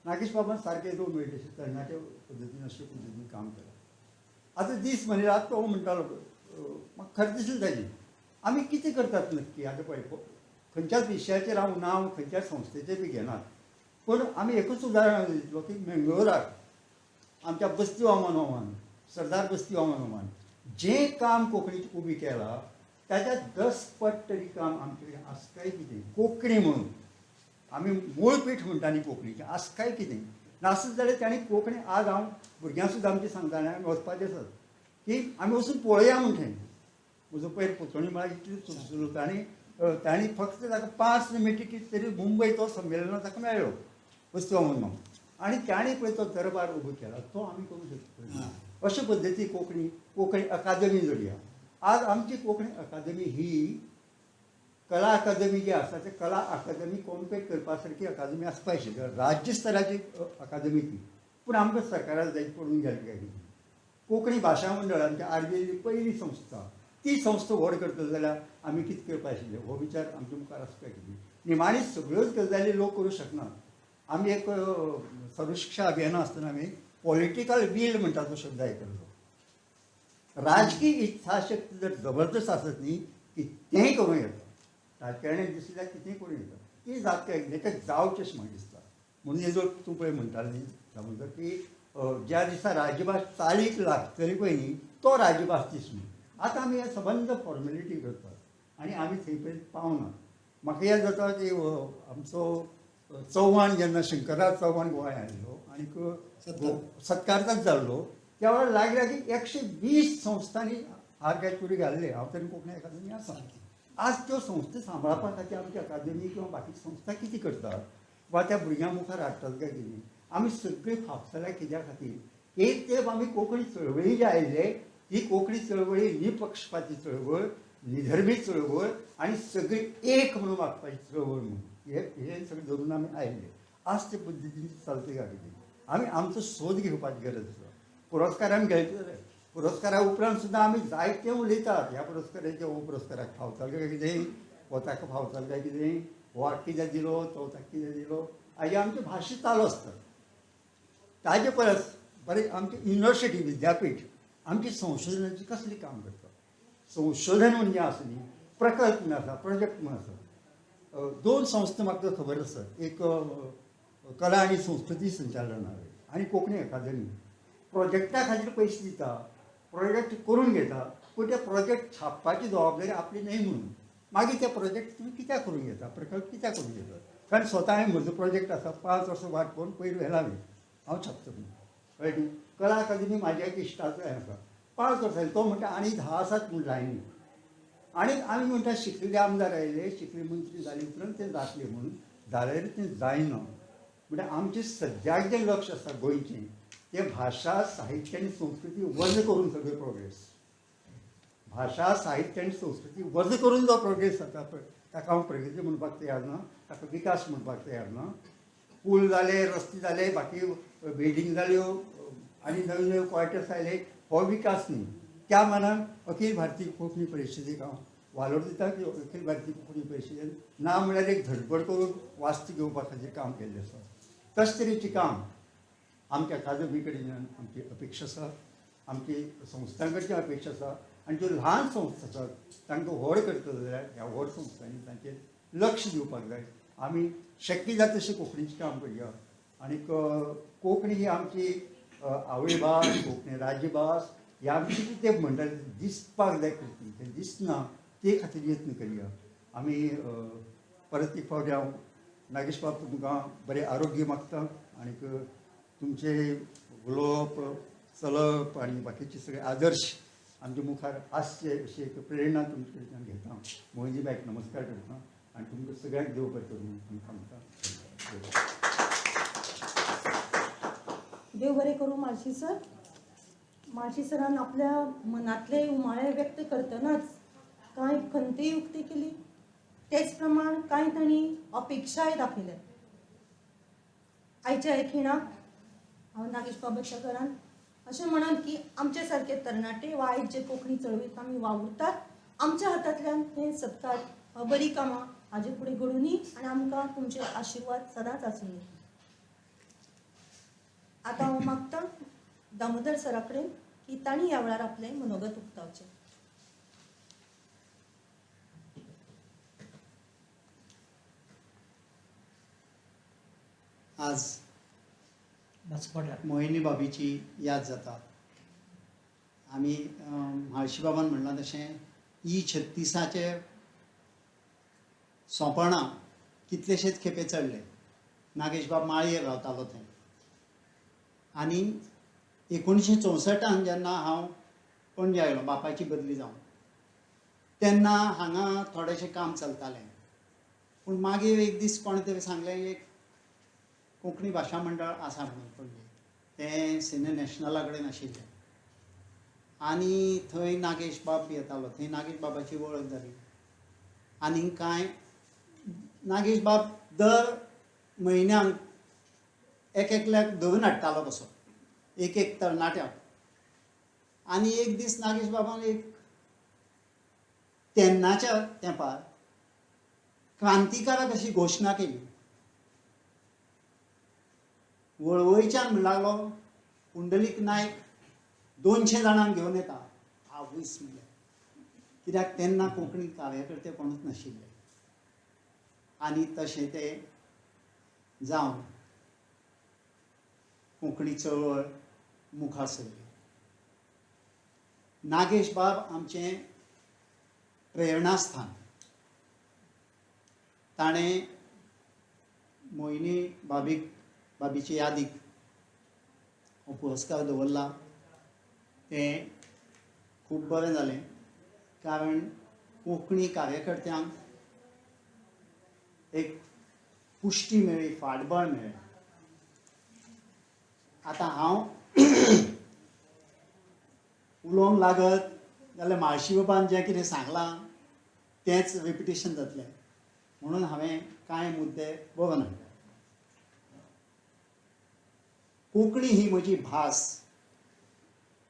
[SPEAKER 3] नागेश बाबान सारकें दोन मेळटे तरणाट्या पद्दतीन अशे पद्दतीन काम केलां. आतां दीस म्हणल्यार तो म्हणटालो म्हाका खरें दिसलें ताजें आमी कितें करतात नक्की. आतां पळय खंयच्याच विशयाचेर हांव नांव खंयच्याच संस्थेचेर बी घेना, पूण आमी एकूच उदाहरण दितलो की मंगळूराक आमच्या बस्ती वामन मामान, सरदार बस्ती वामन मामान जें काम कोंकणीचें उबी केलां ताच्या 10 पट तरी काम आमचे कडेन आसा काय कितें. कोंकणी म्हणून आमी मूळपीठ म्हणटा न्ही कोंकणीचें, आसा काय कितें नासत जाल्यार ताणें कोंकणी आज हांव भुरग्यांक सुद्दां आमचें सांगता आनी आमी वचपाचें आसात की आमी वचून पळोवया म्हण थंय. म्हजो पयर पुतणी म्हळ्यार इतली सुलसुलता आनी तांणी फक्त ताका 5 मिनटां तरी मुंबय तो संमेलनाक ताका मेळ्ळो वस्तू म्हणून, आनी ताणें पळय तो दरबार उबो केला तो आमी करूंक शकता. अशे पद्दती कोंकणी कोंकणी अकादमी जोडया. आज आमची कोंकणी अकादमी ही कला अकादमी जी आसा ते कला अकादमी कॉम्पेट करपा सारकी अकादमी आसपा आशिल्ली, राज्य स्तराची अकादमी ती, पूण आमकां सरकाराक जायत पडून गेलें काय कितें. कोंकणी भाशा मंडळ आमच्या आरबीआय पयली संस्था, ती संस्था व्हड करतले जाल्यार आमी कितें करपा आशिल्लें हो विचार आमच्या मुखार आसपा कितें. निमाणी सगळ्योच गजाली लोक करूं शकनात. आमी एक सर्वशिक्षा अभियाना आसतना आमी पॉलिटिकल वील म्हणटा तो शब्द आयकल्लो. राजकीय इच्छाशक्ती जर जबरदस्त आसत न्ही कितेंय करूं येता, राजकारणी दिसलें जाल्यार कितेंय करूं येता, ती जात काय ताका जावचें अशें म्हाका दिसता. म्हणून हे जो तूं पळय म्हणटालो न्ही दामोदर की ज्या दिसा राजभास चालीक लागतली पळय न्ही तो राजभास दीस म्हणून. आतां आमी हे सबंद फॉर्मेलिटी करतात आनी आमी थंय पर्यंत पावना. म्हाका याद जाता की आमचो चव्हाण जेन्ना शंकरराव चव्हाण गोंय आयलो आनीक सत्कारताच जाल्लो त्या वेळार लागल्या की 120 संस्थांनी हार काय चुरी घाल्ले. हांव तरी कोंकणी अकादमी आसा. आज त्यो संस्था सांबाळपा खातीर आमची अकादमी किंवा बाकीची संस्था कितें करतात वा त्या भुरग्यां मुखार हाडटात काय कितें. आमी सगळीं फाफसल्या कित्या खातीर. एक तेंप आमी कोंकणी चळवळी जे आयिल्ले ही कोंकणी चळवळी निपक्षपाती चळवळ, निधर्मी चळवळ आनी सगळी एक म्हणून वागपाची चळवळ म्हणून हे हे सगळें धरून आमी आयिल्ले. आज ते पद्दतीन चलता काय कितें आमी आमचो सोद घेवपाची गरज आसा. पुरस्कार आमी घेतले, पुरस्कारा उपरांत सुद्दां आमी जायते उलयतात ह्या पुरस्काराचे हो पुरस्काराक फावतालो काय कितें, हो ताका फावतालो काय कितें, हो हाका कित्याक दिलो, तो ताका कित्याक दिलो, हाजी आमची भाशा चालू आसता. ताजे परस बरें आमची युनिवर्सिटी विद्यापीठ आमची संशोधनाची कसली काम करता. संशोधन म्हणजे आसा न्ही, प्रकल्प म्हूण आसा, प्रोजेक्ट म्हूण आसा. दोन संस्था म्हाका खबर आसा, एक कला आनी संस्कृती संचालनालय आनी कोंकणी अकादमी. प्रोजेक्टा खातीर पयशे दिता, प्रोजेक्ट करून घेता, पूण ते प्रोजेक्ट छापपाची जबाबदारी आपली न्हय म्हणून मागीर ते प्रोजेक्ट तुमी कित्याक करून घेता, प्रकल्प कित्याक करून घेता? कारण स्वता हांवें म्हजो प्रोजेक्ट आसा, 5 वर्सां वाट पळोवन पयर व्हेला हांवें, हांव छापता म्हणून, कळ्ळें न्ही? कला अकादमी म्हाज्या एक इश्टाचो हें आसा, 5 वर्सां तो म्हणटा आनी 10 आसात म्हूण लायनी. आनी आमी म्हणटा शिकलेले आमदार आयले, शिकले मंत्री जाले उपरांत तें जातलें म्हणून, जाल्यार तें जायना. म्हणल्यार आमचें सद्याक जें लक्ष आसा गोंयचें तें भाशा, साहित्य आनी संस्कृती वज करून सगळें प्रोग्रेस, भाशा, साहित्य आनी संस्कृती वज करून जो प्रोग्रेस जाता पळय ताका हांव प्रगती म्हणपाक तयार ना, ताका विकास म्हणपाक तयार ना. पूल जाले, रस्ते जाले, बाकी बिल्डींग जाल्यो आनी नवे नवे क्वार्टर्स आयले, हो विकास न्ही. त्या मानान अखिल भारतीय कोंकणी परिशदेक हांव वालोर दिता की अखिल भारतीय कोंकणी परिशदेन ना म्हळ्यार एक धडपड करून वास्तू घेवपा खातीर काम केल्लें आसा. तशें तरेचें काम आमच्या अकादमी कडेन आमची अपेक्षा आसा, आमची संस्थां कडची अपेक्षा आसा. आनी ज्यो ल्हान संस्था आसात तांकां व्हड करतलो जाल्यार ह्या व्हड संस्थांनी तांचेर लक्ष दिवपाक जाय. आमी शक्य जाता तशें कोंकणीचें काम करया. आनीक कोंकणी ही आमची आवयभास, कोंकणी राजभास, ह्या विशीं ते म्हणटाले दिसपाक जाय कृती, तें दिसना ते खातीर यत्न करया आमी. परत एक फावटी हांव नागेश बाब तुमकां बरें आरोग्य मागता आनीक तुमचें उलोवप, चलप आनी बाकीचे सगळे आदर्श आमच्या मुखार आसचे अशी एक प्रेरणा तुमचे कडच्यान घेता. मोहिनी बायक नमस्कार करता आनी तुमकां सगळ्यांक देव बरें करूं म्हणून सांगता.
[SPEAKER 1] देव बरें करूं म्हाळशी सर. म्हाळशी सरान आपल्या मनांतले उमाळे व्यक्त करतनाच कांय खंतीय उक्ती केली, तेच प्रमाण कांय तांणी अपेक्षाय दाखयल्या. आयच्या ह्या खिणाक हांव नागेश बाबाच्या घरान अशें म्हणन की आमचे सारके तरणाटे वा आयज जे कोंकणी चळवळींत आमी वावुरतात, आमच्या हातांतल्यान हे सत्कार, बरीं कामां हाजे फुडें घडुनी आनी आमकां तुमचे आशिर्वाद सदांच आसूं. आतां हांव मागतां दामोदर सरा कडेन की तांणी ह्या वेळार आपलें मनोगत उक्तावचें.
[SPEAKER 4] आज मोहिनी बाबीची याद जाता. आमी म्हाळशी बाबान म्हणलां तशें ई 36 सोंपणां कितलेशेच खेपे चडले. नागेश बाब माळयेर रावतालो थंय. आनी 1964 जेन्ना हांव पणजे आयलो बापायची बदली जावन, तेन्ना हांगा थोडेशें काम चलतालें. पूण मागीर एक दीस कोणें तरी सांगलें एक कोंकणी भाशा मंडळ आसा म्हणून पणजे, तें सिने नॅशनला कडेन आशिल्लें. आनी थंय नागेश बाब येतालो, थंय नागेश बाबाची वळख जाली. आनी कांय नागेश बाब दर म्हयन्याक एक एकल्याक धरून हाडटालो कसो, एक एक तरणाट्याक. आनी एक दीस नागेश बाबान एक तेन्नाच्या तेंपार क्रांतिकारक अशी घोशणा केली. वळवयच्यान म्हण लागलो पुंडलीक नायक 200 जाणांक घेवन येता. आवयस म्हणलें, कित्याक तेन्ना कोंकणी कार्यकर्ते कोणूच नाशिल्ले. आनी तशें तें जावन कोंकणी चळवळ मुखार सरली. नागेश बाब आमचें प्रेरणास्थान. ताणें मोहिनी बाबीचे यादीक हो पुरस्कार दवरला, तें खूब बरें जालें. कारण कोंकणी कार्यकर्त्यांक एक पुश्टी मेळ्ळी, फाटबळ मेळ्ळें. आतां हांव उलोवंक लागत जाल्यार म्हाळशी बाबान जें कितें सांगलां तेंच रिपिटेशन जातलें, म्हणून हांवें कांय मुद्दे बरोवन हाडले. कोंकणी ही म्हजी भास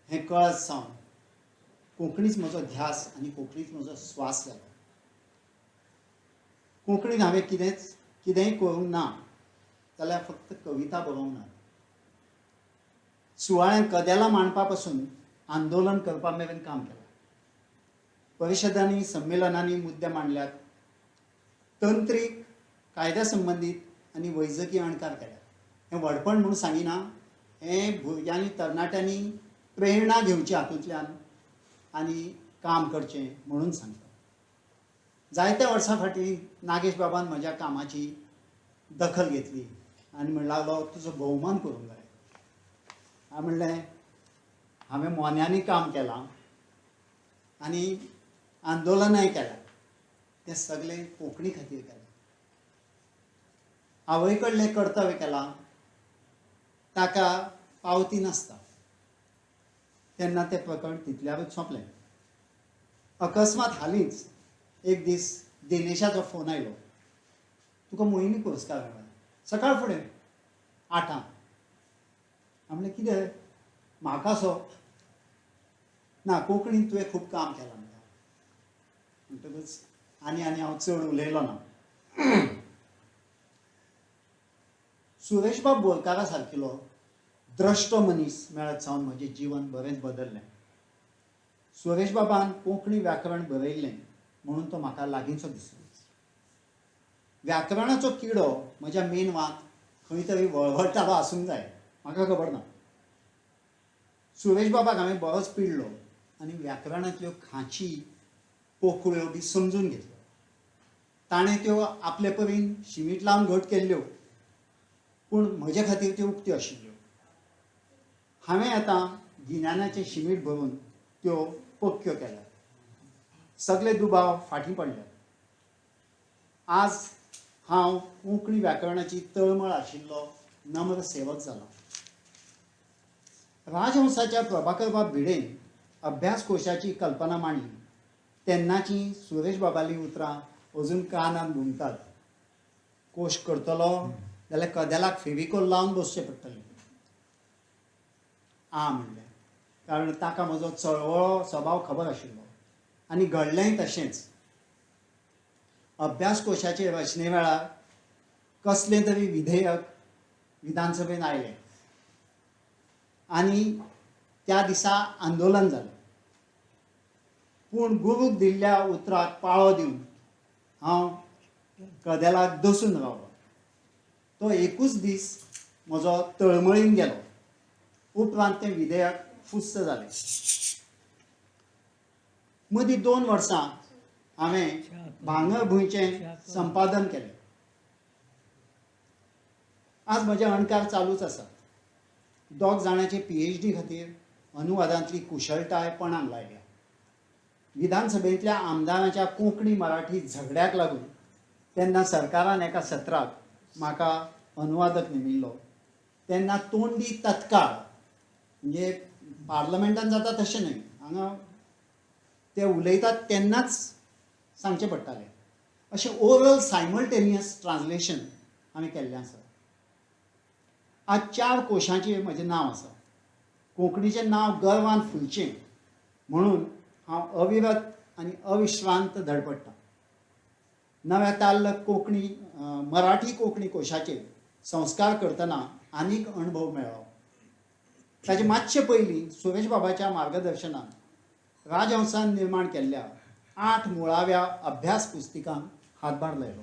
[SPEAKER 4] हें कळत सावन कोंकणीच म्हजो ध्यास आनी कोंकणीच म्हजो स्वास जालो. कोंकणीन हांवें कितेंय करूंक ना जाल्यार फक्त कविता बरोवंक ना. सुवाळ्यांत कदेलां मांडपा पासून आंदोलन करपा मेरेन काम केलां. परिशदांनी, संमेलनांनी मुद्दे मांडल्यात. तंत्रीक, कायद्या संबंदीत आनी वैजकी अणकार केल्यात. हें व्हडपण म्हणून सांगिना, हें भुरग्यांनी तरणाट्यांनी प्रेरणा घेवची हातूंतल्यान आनी काम करचें म्हणून सांगता. जायत्या वर्सां फाटीं नागेश बाबान म्हज्या कामाची दखल घेतली आनी म्हणूंक लागलो, तुजो भोवमान करूंक जाय. हांवें म्हणलें, हांवें मोन्यांनी काम केलां आनी आंदोलनाय केलां, तें सगळें कोंकणी खातीर केलां. आवय कडलें कर्तव्य केलां, ताका पावती नासता. तेन्ना तें प्रकरण तितल्यारूच सोंपलें. अकस्मात हालींच एक दीस दिनेशाचो फोन आयलो, तुका मोहिनी पुरस्कार मेळ्ळा. सकाळ फुडें 8. हांवें म्हणलें, कितें म्हाका सो ना, कोंकणींत तुवें खूब काम केलां म्हणटा. म्हणटकच आनी आनी हांव चड उलयलो ना. सुरेशबाब बोरकारा सारकिलो द्रश्टो मनीस मेळत सावन म्हजें जीवन बरेंच बदल्लें. सुरेशबाबान कोंकणी व्याकरण बरयल्लें म्हणून तो म्हाका लागींचो दिसलो. व्याकरणाचो किडो म्हज्या मेनवांत खंय तरी वळवळटालो आसूंक जाय, म्हाका खबर ना. सुरेशबाबाक हांवें बरोच पिडलो आनी व्याकरणांतल्यो खांची पोकळ्यो बी समजून घेतल्यो. ताणें त्यो आपले परीन शिमीट लावन घट केल्ल्यो, पूण म्हजे खातीर त्यो उक्त्यो आशिल्ल्यो. हांवें आतां गिन्यानाचें शिमीट भरून त्यो पक्क्यो केल्यात. सगळे दुबाव फाटीं पडल्यात. आज हांव कोंकणी व्याकरणाची तळमळ आशिल्लो नम्र सेवक जाला. राजहंसाच्या प्रभाकरबाब भिडेन अभ्यास कोशाची कल्पना मांडली तेन्नाची सुरेश बाबालीं उतरां अजून कानांत घुमतात. कोश करतलो जाल्यार कदेलाक फेविकोल लावन बसचें पडटलें. आ म्हणलें, कारण ताका म्हजो चळवळो स्वभाव खबर आशिल्लो आनी घडलेंय तशेंच. अभ्यास कोशाचे रचने वेळार कसलें तरी विधेयक विधानसभेन आयलें आनी त्या दिसा आंदोलन जालें. पूण गुरूक दिल्ल्या उतराक पाळो दिवन हांव कदेलाक दसून रावलो. तो एकूच दीस म्हजो तळमळीन गेलो. उपरांत तें विधेयक फुस्त जालें. मदीं 2 वर्सां हांवें भांगरभूंयचें संपादन केलें. आज म्हजे अणकार चालूच आसात. 2 जाणांचे PhD खातीर अनुवादांतली कुशळटाय पणाक लायल्या. विधानसभेंतल्या आमदारांच्या कोंकणी मराठी झगड्याक लागून तेन्ना सरकारान एका सत्राक म्हाका अनुवादक नेमिल्लो. तेन्ना तोंडी तत्काळ, म्हणजे पार्लमेंटान जाता तशें न्हय, हांगा ते उलयतात तेन्नाच सांगचें पडटालें. अशें ओरल सायमल्टेनियस ट्रान्सलेशन हांवें केल्लें आसा. आज 4 कोशांचेर म्हजें नांव आसा. कोंकणीचें नांव गर्वान फुलचें म्हणून हांव अविरत आनी अविश्रांत धडपडटा. नव्या ताल्ल कोंकणी मराठी कोंकणी कोशाचेर संस्कार करतना आनीक अणभव मेळ्ळो. ताचे मातशे पयलीं सुरेश बाबाच्या मार्गदर्शनान राजहंसान निर्माण केल्ल्या 8 मुळाव्या अभ्यास पुस्तिकांक हातभार लायलो.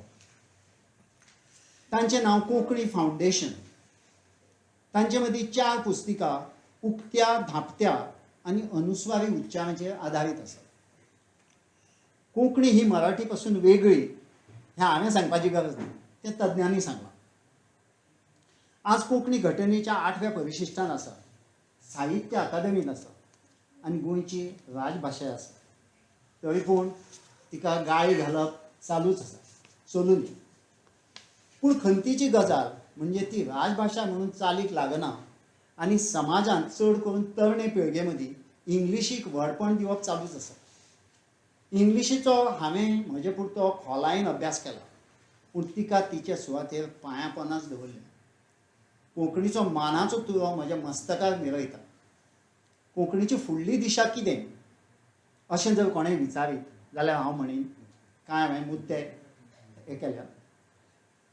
[SPEAKER 4] तांचें नांव कोंकणी फावंडेशन. तांचे मदीं 4 पुस्तिका उक्त्या धांपत्या आनी अनुस्वारी उच्चारांचेर आदारीत आसात. कोंकणी ही मराठी पासून वेगळी हें हांवें सांगपाची गरज ना, तें तज्ञांनी सांगलां. आज कोंकणी घटनेच्या 8व्या परिशिश्टान आसा, साहित्य अकादमींत आसा आनी गोंयची राजभाशा आसा. तरी पूण तिका गाळी घालप चालूच आसा, चलून. पूण खंतीची गजाल म्हणजे ती राजभाशा म्हणून चालीक लागना आनी समाजांत चड करून तरणे पिळगे मदीं इंग्लिशीक व्हडपण दिवप चालूच आसा. इंग्लिशीचो हांवें म्हजे पुरतो खोलायेन अभ्यास केला, पूण तिका तिचे सुवातेर पांयापोनाच दवरलें. कोंकणीचो मानाचो तुरो म्हज्या मस्तकार मिरयता. कोंकणीची फुडली दिशा कितें अशें जर कोणें विचारीत जाल्यार हांव म्हणीन, कांय हांवें मुद्दे हे केल्यात.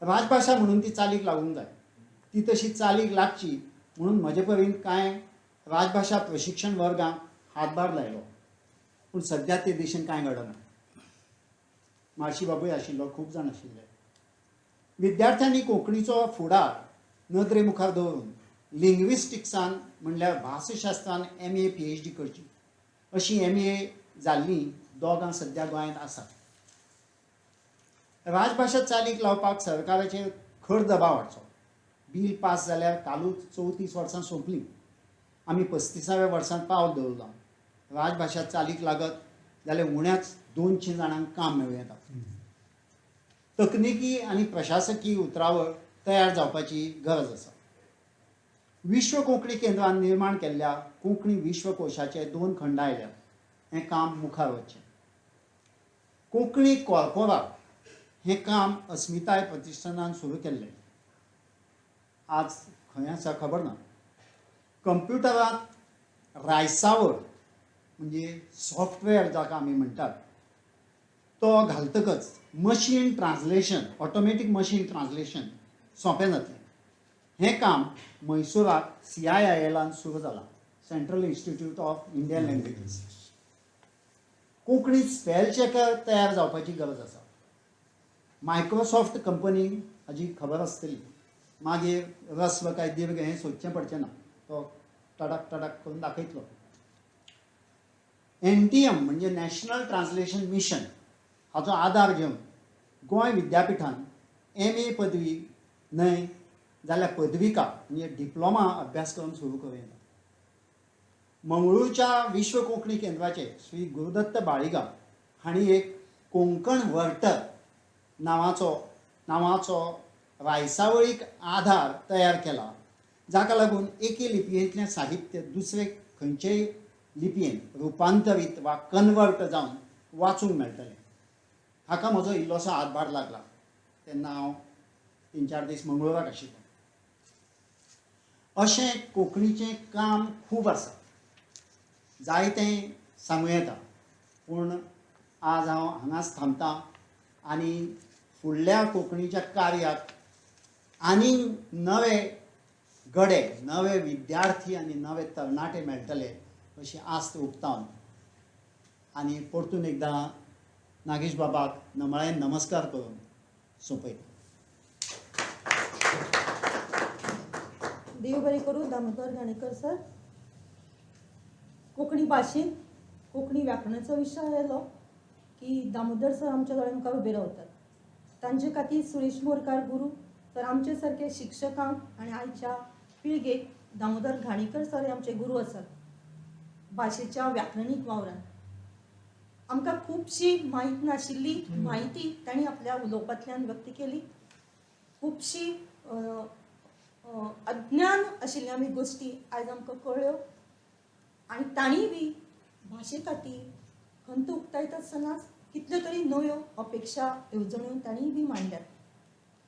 [SPEAKER 4] राजभाशा म्हणून ती चालीक लागूंक जाय. ती तशी चालीक लागची म्हणून म्हजे परीन कांय राजभाशा प्रशिक्षण वर्गांक हातभार लायलो, पूण सद्या ते दिशेन कांय घडना. म्हाळशी बाबूय आशिल्लो, खूब जाण आशिल्ले. विद्यार्थ्यांनी कोंकणीचो फुडार नदरे मुखार दवरून लिंग्विस्टिक्सान म्हणल्यार भासशास्त्रान MA PhD करची. अशी MA जाल्लीं दोगां सद्या गोंयांत आसात. राजभाशा चालीक लावपाक सरकाराचेर खर दबाव हाडचो. बील पास जाल्यार कालूच 34 वर्सां सोंपलीं. आमी 35व्या वर्सांत पावल दवरलां. राजभाशा चालीक लागत जाल्यार उण्याच 200 जाणांक काम मेळूं येता. तकनिकी आनी प्रशासकीय उतरावळ तयार जावपाची गरज आसा. विश्व कोंकणी केंद्रान निर्माण केल्ल्या कोंकणी विश्वकोशाचे 2 खंड आयल्यात. हें काम मुखार वचचें. कोंकणी कॉर्पोरा हें काम अस्मिताय प्रतिश्ठानान सुरू केल्लें. आज खंय आसा खबर ना. कंप्युटरांत रायसावळ म्हणजे सॉफ्टवेअर जाका आमी म्हणटात तो घालतकच machine translation, automatic machine translation सोंपें जातलें. हें काम म्हैसूराक CIIL सुरू जालां, Central Institute of Indian Languages. Konkani spell checker तयार जावपाची गरज आसा. मायक्रोसॉफ्ट कंपनी हाजी खबर आसतली. मागीर रस्व काय दीर्घ हें सोदचें पडचें ना, तो टडक टडक करून दाखयतलो. NTM म्हणजे नॅशनल ट्रान्सलेशन मिशन हाचो आदार घेवन गोंय विद्यापिठान MA पदवी न्हय जाल्यार पदविका म्हणजे डिप्लोमा अभ्यासक्रम सुरू करूं येता. मंगळूरच्या विश्व कोंकणी केंद्राचे श्री गुरुदत्त बाळिगा हांणी एक कोंकण वर्टर नांवाचो रायसावळीक आधार तयार केला, जाका लागून एके लिपयेंतलें साहित्य दुसरे खंयचेय लिपयेन रुपांतरीत वा कन्वर्ट जावन वाचूंक मेळटलें. हाका म्हजो इल्लोसो हातभार लागला. तेन्ना हांव 3-4 दीस मंगळूराक आशिल्लो. अशें कोंकणीचें काम खूब आसा, जायतें सांगूं येता, पूण आज हांव हांगाच थांबतां आनी फुडल्या कोंकणीच्या कार्याक आनी नवे गडे, नवे विद्यार्थी आनी नवे तरणाटे मेळटले अशी आस्त उक्तावन आनी परतून एकदां नागेश बाबाक नमळायेन नमस्कार करून सोंपयता.
[SPEAKER 1] देव बरें करूं दामोदर घाणेकर सर. कोंकणी भाशेंत कोंकणी व्याकरणाचो विशय आयलो की दामोदर सर आमच्या दोळ्या मुखार उबे रावतात. तांचे खातीर सुरेश बोरकार गुरू, तर आमचे सारके शिक्षकांक आनी आयच्या पिळगेक दामोदर घाणेकर सर हे आमचे गुरू आसात. भाशेच्या व्याकरणीक वावरान आमकां खुबशी म्हायती नाशिल्ली म्हायती तांणी आपल्या उलोवपांतल्यान व्यक्त केली. खुबशी अज्ञान आशिल्ल्या आमी गोश्टी आयज आमकां कळ्ळ्यो आनी तांणी बी भाशे खातीर खंत उक्तायता आसतनाच कितल्यो तरी नव्यो अपेक्षा येवजण्यो तांणी बी मांडल्यात.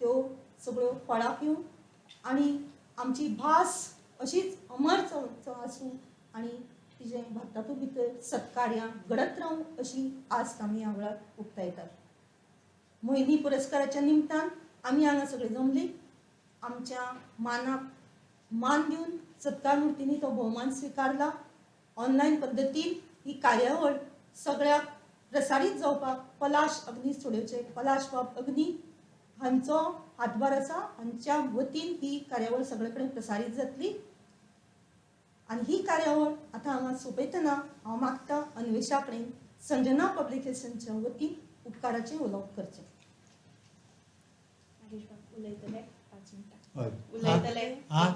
[SPEAKER 1] त्यो सगळ्यो फळाक येवन आनी आमची भास अशीच अमर आसूं आनी तिजें भारतांतूय भितर सत्कार्यां घडत रावूं अशी आस्त आमी ह्या वेळार उक्तायतात. मोहिनी पुरस्काराच्या निमतान आमी हांगा सगळे जमली. आमच्या मानाक मान दिवन सत्कार मुर्तींनी तो भोवमान स्विकारला. ऑनलायन पद्दतीन ही कार्यावळ सगळ्याक प्रसारीत जावपाक पलाश अग्नी स्टुडियोचे पलाश बाब अग्नी हांचो हातभार आसा. हांच्या वतीन ही कार्यावळ सगळे कडेन प्रसारीत जातली आनी ही कार्यावळ आतां हांगा सोंपयतना हांव मागता अन्वेशा कडेन संजना पब्लिकेशनच्या वतीन उपकाराचें उलोवप करचें.
[SPEAKER 5] उलयतले 5 मिनटां उलयतले,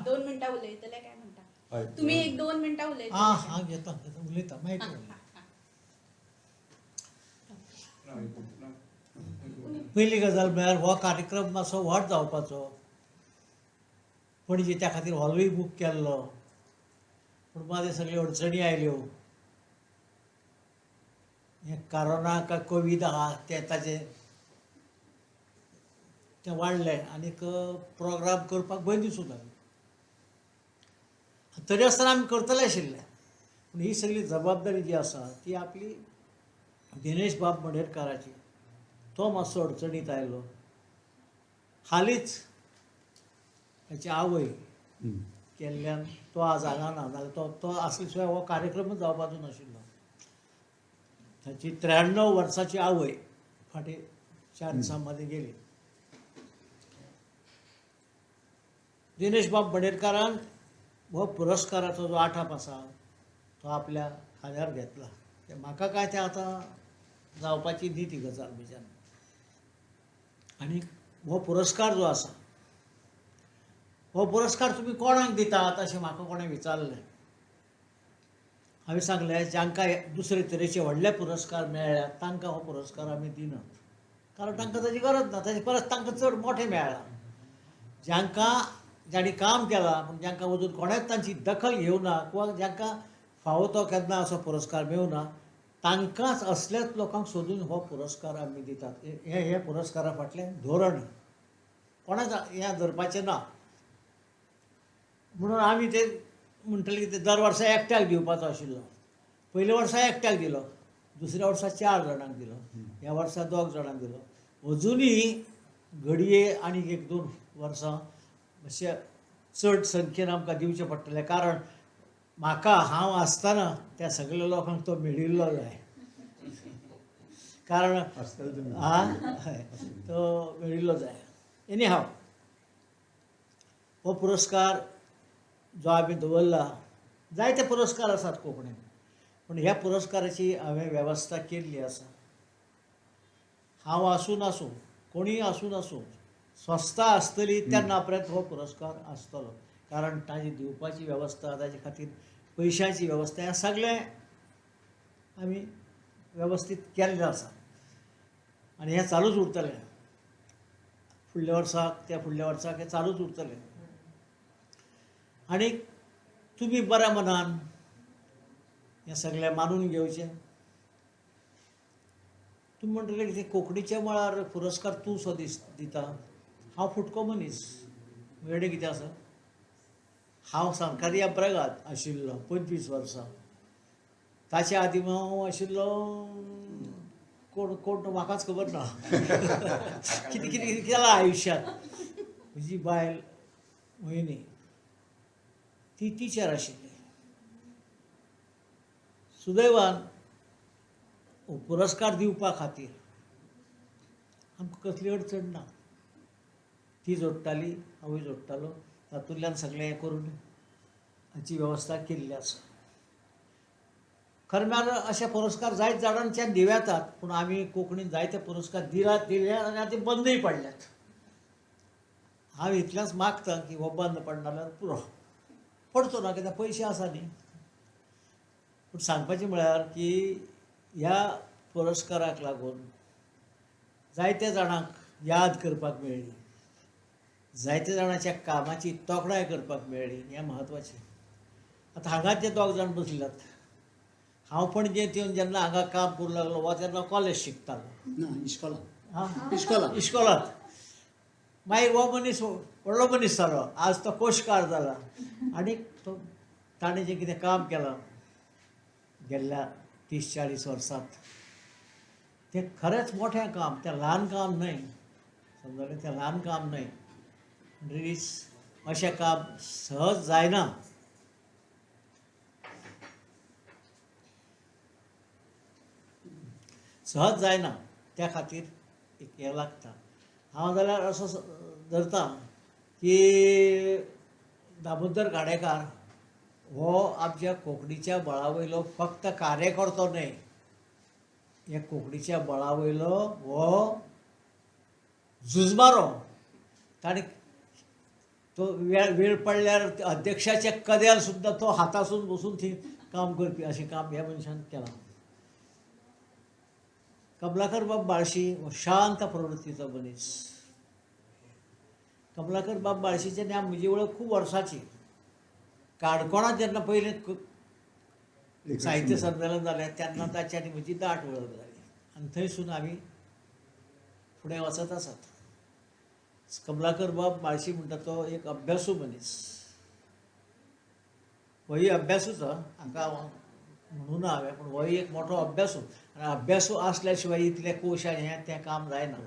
[SPEAKER 5] 2 मिनटां उलयतले काय म्हणटा तुम्ही? 1-2 मिनटां उलयतले.
[SPEAKER 6] हां घेता उलयता मागीर. पयली गजाल म्हळ्यार हो कार्यक्रम मातसो व्हड जावपाचो. पणजे त्या खातीर हॉलूय बूक केल्लो, पूण मागीर सगळ्यो अडचणी आयल्यो. हें कोरोना काय कोवीड आहा तें ताजें तें वाडलें आनीक प्रोग्राम करपाक भंय दिसूंक लागलो. तरी आसतना आमी करतले आशिल्ले, पूण ही सगळी जबाबदारी जी आसा ती आपली दिनेश बाब मडेरकाराची. तो मातसो अडचणीत आयलो. हालींच ताची आवय केल्ल्यान तो आज हांगा ना, जाल्यार तो आसले शिवाय हो कार्यक्रमूच जावपाचो नाशिल्लो. ताची 93 वर्साची आवय फाटीं 4 दिसां मदीं गेली. दिनेश बाब मणेरकारान हो पुरस्काराचो जो आठाप आसा तो आपल्या खांद्यार घेतला. ते म्हाका काय तें आतां जावपाची न्ही ती गजाल म्हज्यान. आनी हो पुरस्कार जो आसा हो पुरस्कार तुमी कोणाक दितात अशें म्हाका कोणें विचारलें. हांवें सांगलें जांकां दुसरे तरेचे व्हडले पुरस्कार मेळ्ळ्यात तांकां हो पुरस्कार आमी दिनात, कारण तांकां ताची गरज ना, ताचे परस तांकां चड मोठें मेळ्ळां. जांकां जांणी काम केलां पूण जांकां अजून कोणेंच तांची दखल घेवना किंवा जांकां फावो तो केन्ना असो पुरस्कार मेळना तांकांच असल्याच लोकांक सोदून हो पुरस्कार आमी दितात. हें हे पुरस्कारा फाटलें धोरण, कोणाक हें धरपाचें ना. म्हणून आमी ते म्हणटले की ते दर वर्सा एकट्याक दिवपाचो आशिल्लो. पयल्या वर्सा एकट्याक दिलो, दुसऱ्या वर्सा 4 जाणांक दिलो, ह्या वर्सा 2 जाणांक दिलो. अजुनूय घडये आनीक 1-2 वर्सां मातशें चड संख्येन आमकां दिवचें पडटलें, कारण म्हाका हांव आसतना त्या सगल्या लोकांक तो मेळिल्लो जाय, कारण हय तो मेळिल्लो जाय. एनी हाव हो पुरस्कार जो आमी दवरला, जायते पुरस्कार आसात कोंकणीन, पूण ह्या पुरस्काराची हांवें वेवस्था केल्ली आसा. हांव आसूं नासूं, कोणीय आसूं नासूं, संस्था आसतली तेन्ना पर्यंत हो पुरस्कार आसतलो, कारण ताजी दिवपाची वेवस्था, ताजे खातीर पयशांची वेवस्था, हें सगळें आमी वेवस्थीत केल्लें आसा आनी हें चालूच उरतलें. फुडल्या वर्साक, त्या फुडल्या वर्साक हें चालूच उरतलें. आनी तुमी बऱ्या मनान हें सगळें मानून घेवचें. तुमी म्हणटले की कोंकणीच्या मळार पुरस्कार तूं सो दिता, हांव फुटको मनीस, वेडे कितें आसा. हांव सरकारी अब्रगाद आशिल्लो 25 वर्सां, ताच्या आदीं हांव आशिल्लो कोण कोण तो म्हाकाच खबर ना, कितें कितें कितें केलां आयुश्यांत. म्हजी बायल मोहिनी ती टिचर आशिल्ली. सुदैवान पुरस्कार दिवपा खातीर आमकां कसली अडचण ना, ती जोडटाली, हांवूय जोडटालो, तातूंतल्यान सगळें हें करून हाची वेवस्था केल्ली आसा. खरें म्हळ्यार अशे पुरस्कार जायत जाणांच्यान दिवं येतात, पूण आमी कोंकणीन जायते पुरस्कार दिले आनी आतां बंदूय पडल्यात. हांव इतलेंच मागता की हो बंद पडना जाल्यार पुरो, पडचो ना, कित्याक पयशे आसा न्ही. पूण सांगपाचें म्हळ्यार की ह्या पुरस्काराक लागून जायत्या जाणांक याद करपाक मेळ्ळी, जायत्या जाणांच्या कामाची तोखणाय करपाक मेळ्ळी, हें म्हत्वाचें. आतां हांगाच जे 2 जाण बसल्यात, हांव पणजेंत येवन जेन्ना हांगा काम करूंक लागलो वा तेन्ना कॉलेज शिकतालो
[SPEAKER 4] ना इश्कोलांत, इश्कोलांत
[SPEAKER 6] इश्कोलांत. मागीर हो मनीस व्हडलो मनीस जालो, आज तो कोशकार जाला आनी तो ताणें जें कितें काम केलां गेल्ल्या 30-40 वर्सांत तें खरेंच मोठें काम, तें ल्हान काम न्हय, समजलें, तें ल्हान काम न्हय. म्हणटकीच अशें काम सहज जायना. सहज जायना, त्या खातीर एक हें लागता. हांव जाल्यार असो धरता की दामोदर गाडेकार हो आमच्या कोंकणीच्या बळा वयलो फक्त कार्यकर्तो न्हय, ह्या कोंकणीच्या बळा वयलो हो झुजमारो. ताणें तो वेळ पडल्यार अध्यक्षाच्या कदेल सुद्दां तो हातासून बसून थंय काम करपी, अशें काम ह्या मनशान केलां. कमलाकर बाब बाळशी हो शांत प्रवृत्तीचो मनीस. कमलाकर बाब बाळशीचें आनी म्हजी वळख खूब वर्सांची. काणकोणांत जेन्ना पयलें साहित्य संमेलन जालें तेन्ना ताची आनी म्हजी दाट वळख जाली आनी थंयसून आमी फुडें वचत आसात. कमलाकर बाब बाळशी म्हणटा तो एक अभ्यासू मनीस, होय अभ्यासूच हांगा म्हणून हांवें, पूण होय एक मोठो अभ्यासू, आनी अभ्यासू आसल्या शिवाय इतले कोश आनी हें तें काम जायना.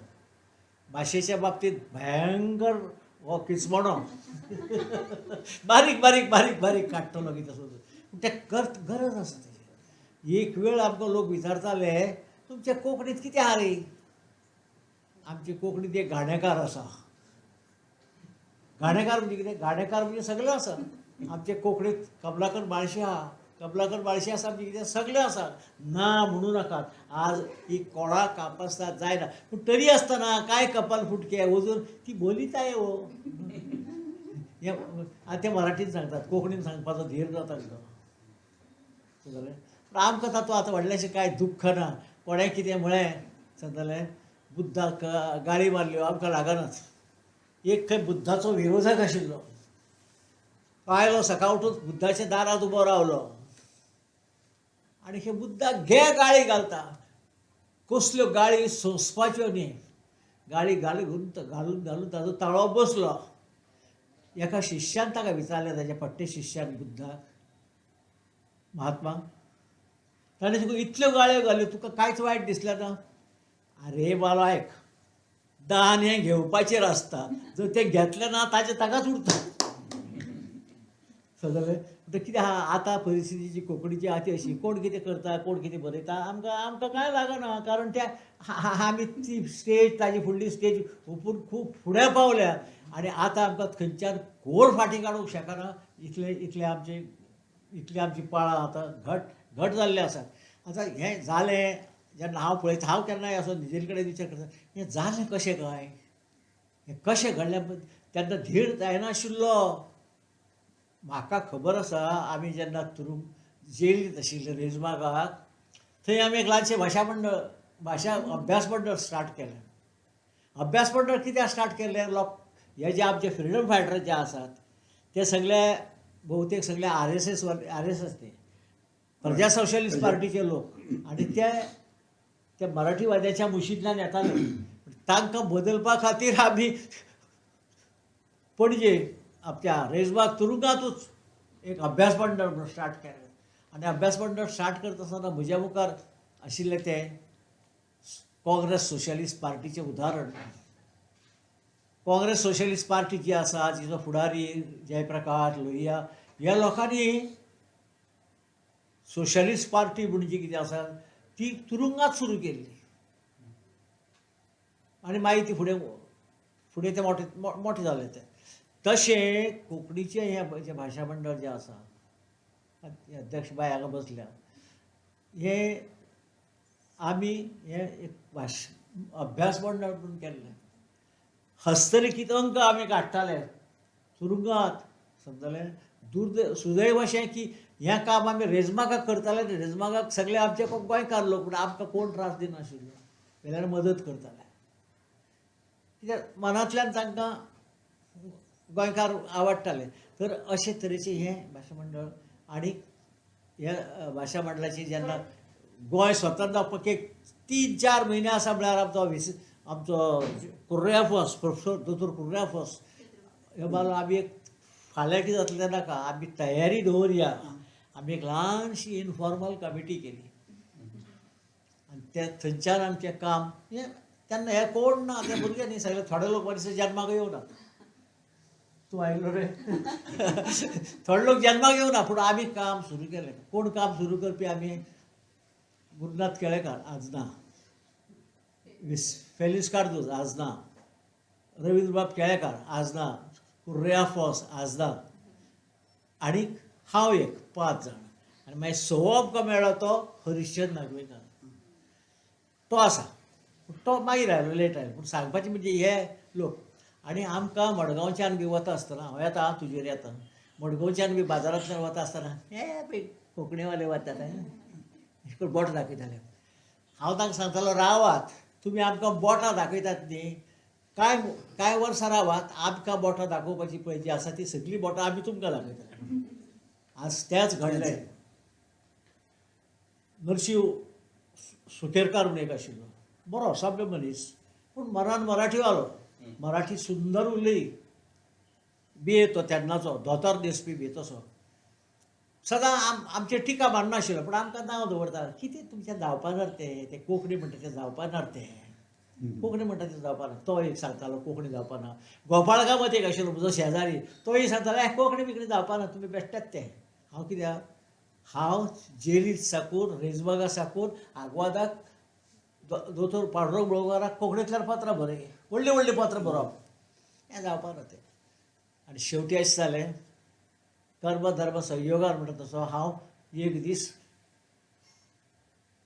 [SPEAKER 6] भाशेच्या बाबतींत भयंकर हो किचमणो, बारीक बारीक बारीक बारीक काडटलो कितें सोदून, पूण तें गरज आसा तेजी. एक वेळ आमकां लोक विचारताले तुमच्या कोंकणींत कितें आहा रे, आमचे कोंकणींत एक गाणेकार आसा. गाणेकार म्हणजे कितें? गाणेकार म्हणजे सगळें आसा. आमचे कोंकणीत कमलाकर बाळशी आहा, कमलाकर बाळशी आसा म्हणजे कितें सगळें आसा. ना म्हणू नाकात. आज ही कोणाक कापस्ताद जायना, पूण तरी आसतना कांय कपाल फुटके अजून ती बोलिताय हो. हें आतां ते मराठीन सांगतात, कोंकणीन सांगपाचो धीर ना तांकां. जालें. पूण आमकां तातूंत आतां व्हडलेंशें कांय दुख्ख ना. कोणें कितें म्हळें, समजलें, बुद्धाक गाळी मारल्यो, आमकां लागनाच. एक खंय बुद्धाचो विरोधक आशिल्लो, तो आयलो सकाळ उठून बुद्धाच्या दारांत उबो रावलो आनी हे बुद्धाक घे गाळी घालता. कसल्यो गाळी सोंसपाच्यो न्ही. गाळी घालून घालून घालून ताजो ताळो बसलो. एका शिष्यान ताका विचारलें, ताच्या पट्टे शिष्यान बुद्धाक, महात्मा, ताणें तुका इतल्यो गाळ्यो घाल्यो, तुका कांयच वायट दिसलें ना? आरे बालो आयक, दान हें घेवपाचेर आसता, जर तें घेतलें ना ताचें ताकाच उरता. समजलें? म्हणटकीर कितें आहा आतां परिस्थिती जी कोंकणीची आहा ती अशी, कोण कितें करता, कोण कितें बरयता, आमकां आमकां कांय लागना. कारण त्या आमी ती स्टेज, ताजी फुडली स्टेज हुपून खूब फुडें पावल्या आनी आतां आमकां खंयच्यान कोण फाटीं काडूंक शकना. इतले इतले आमचे इतली आमची पाळां आतां घट घट जाल्ली आसात. आतां हें जालें जेन्ना हांव पळयता, हांव केन्नाय असो निजेर कडेन विचार करता, हें जालें कशें काय, हें कशें घडलें? तेन्ना धीर जायनाशिल्लो. म्हाका खबर आसा, आमी जेन्ना तुरुंग जेलींत आशिल्ले रेजमागाक, थंय आमी एक ल्हानशें भाशा मंडळ, भाशा अभ्यास मंडळ स्टार्ट केलें. अभ्यास मंडळ कित्याक स्टार्ट केलें? लोक हे जे आमचे फ्रिडम फायटर जे आसात ते सगळे बहुतेक सगळे आर एस एस ते प्रजा सोशलिस्ट पार्टीचे लोक, आनी ते ते मराठीवाद्याच्या मुशींतल्यान येताले. तांकां बदलपा खातीर आमी पणजे आमच्या रेजबाग तुरुंगातूच एक अभ्यास मंडळ म्हणून स्टार्ट केलें. आनी अभ्यास मंडळ स्टार्ट करता आसतना म्हज्या मुखार आशिल्लें तें काँग्रेस सोशलिस्ट पार्टीचें उदाहरण. काँग्रेस सोशलिस्ट पार्टी जी आसा, जिचो फुडारी जयप्रकाश, लोहिया, ह्या लोकांनी सोशलिस्ट पार्टी म्हूण जी कितें आसा ती तुरुंगात सुरू केल्ली आनी मागीर ती फुडें फुडें तें मोटें मोटें जालें तें. तशें कोंकणीचें हें जें भाशा मंडळ जें आसा, अध्यक्ष बाय हांगा बसल्या, हें आमी हें एक भाश अभ्यास मंडळ म्हणून केल्लें. हस्तलिखीत अंक आमी काडटाले तुरुंगात, समजलें. सुदैव अशें की हें काम आमी रेजमागाक करताले. रेजमागाक सगळे आमचे गोंयकार लोक, पूण आमकां कोण त्रास दिनाशिल्लो, वेल्यान मदत करताले. कित्याक मनांतल्यान तांकां गोंयकार आवडटाले. तर अशे तरेचें हें भाशा मंडळ. आनी ह्या भाशा मंडळाची जेन्ना गोंय स्वतंत्र जावपाक एक 3-4 म्हयने आसा म्हळ्यार आमचो आमचो कुर्रेफोस, प्रोफेसर दोतोर कुर्रेफोस हे बालो, आमी एक फाल्यां कितें जातलें नाका, आमी तयारी दवरया. आमी एक ल्हानशी इनफॉर्मल कमिटी केली आनी ते थंयच्यान आमचें काम हें तेन्ना हें कोण ना, ते भुरगे न्ही सगळे, थोडे लोक मनीस जन्माक येवना, तूं आयलो रे, थोडे लोक जन्माक येवना, पूण आमी काम सुरू केलें. कोण काम सुरू करपी? आमी गुरुनाथ केळेकार आज ना, फेलिस कार्दोज आज ना, रवींद्रबाब केळेकार आज ना, कुर्रेया फोस आज ना, आनी हांव एक 5 जाण. आनी मागीर सवो आमकां मेळ्ळो तो हरिश्चंद्र नागवेंकार, तो आसा, तो मागीर आयलो, लेट आयलो. पूण सांगपाचें म्हणजे हे लोक. आनी आमकां मडगांवच्यान बी वता आसतना, हांव येता तुजेर येता, मडगांवच्यान बी बाजारांतल्यान वता आसतना हे पळय कोंकणीवाले वतात अशें करून बोटां दाखयताले. हांव तांकां सांगतालो, रावात तुमी आमकां बोटां दाखयतात न्ही, कांय कांय वर्सां रावात, आमकां बोटां दाखोवपाची पळय जी आसा ती सगळीं बोटां आमी तुमकां दाखयतले. आज तेंच घडलें. नरशींव सुकेरकार म्हणून एक आशिल्लो, बरो सभ्य मनीस, पूण मरान मराठीवालो, मराठी सुंदर उलयी, बी तो तेन्नाचो धोतर न्हेसपी बी तसो सदां आमचेर टिका मारनाशिल्लो, पूण आमकां नांव दवरता, कितें तुमचें जावपानार तें, तें कोंकणी म्हणटा तें जावपानार तें, कोंकणी म्हणटा तें जावपाना. तो एक सांगतालो कोंकणी जावपाना. गोपाळ कामत एक आशिल्लो म्हजो शेजारी, तोय सांगतालो, ए कोंकणी बिंकणी जावपाना, तुमी बेश्टेच तें. हांव कित्याक, हांव जेलींत साकून, रेजमागा साकून आग्वादाक दोतोर पांडुरंग मळगांवकाराक कोंकणींतल्यान पत्रां बरय, व्हडलीं व्हडलीं पत्रां बरोवप हें जावपा ना तें. आनी शेवटी अशें जालें, कर्म धर्म संयोगान म्हणटा तसो हांव एक दीस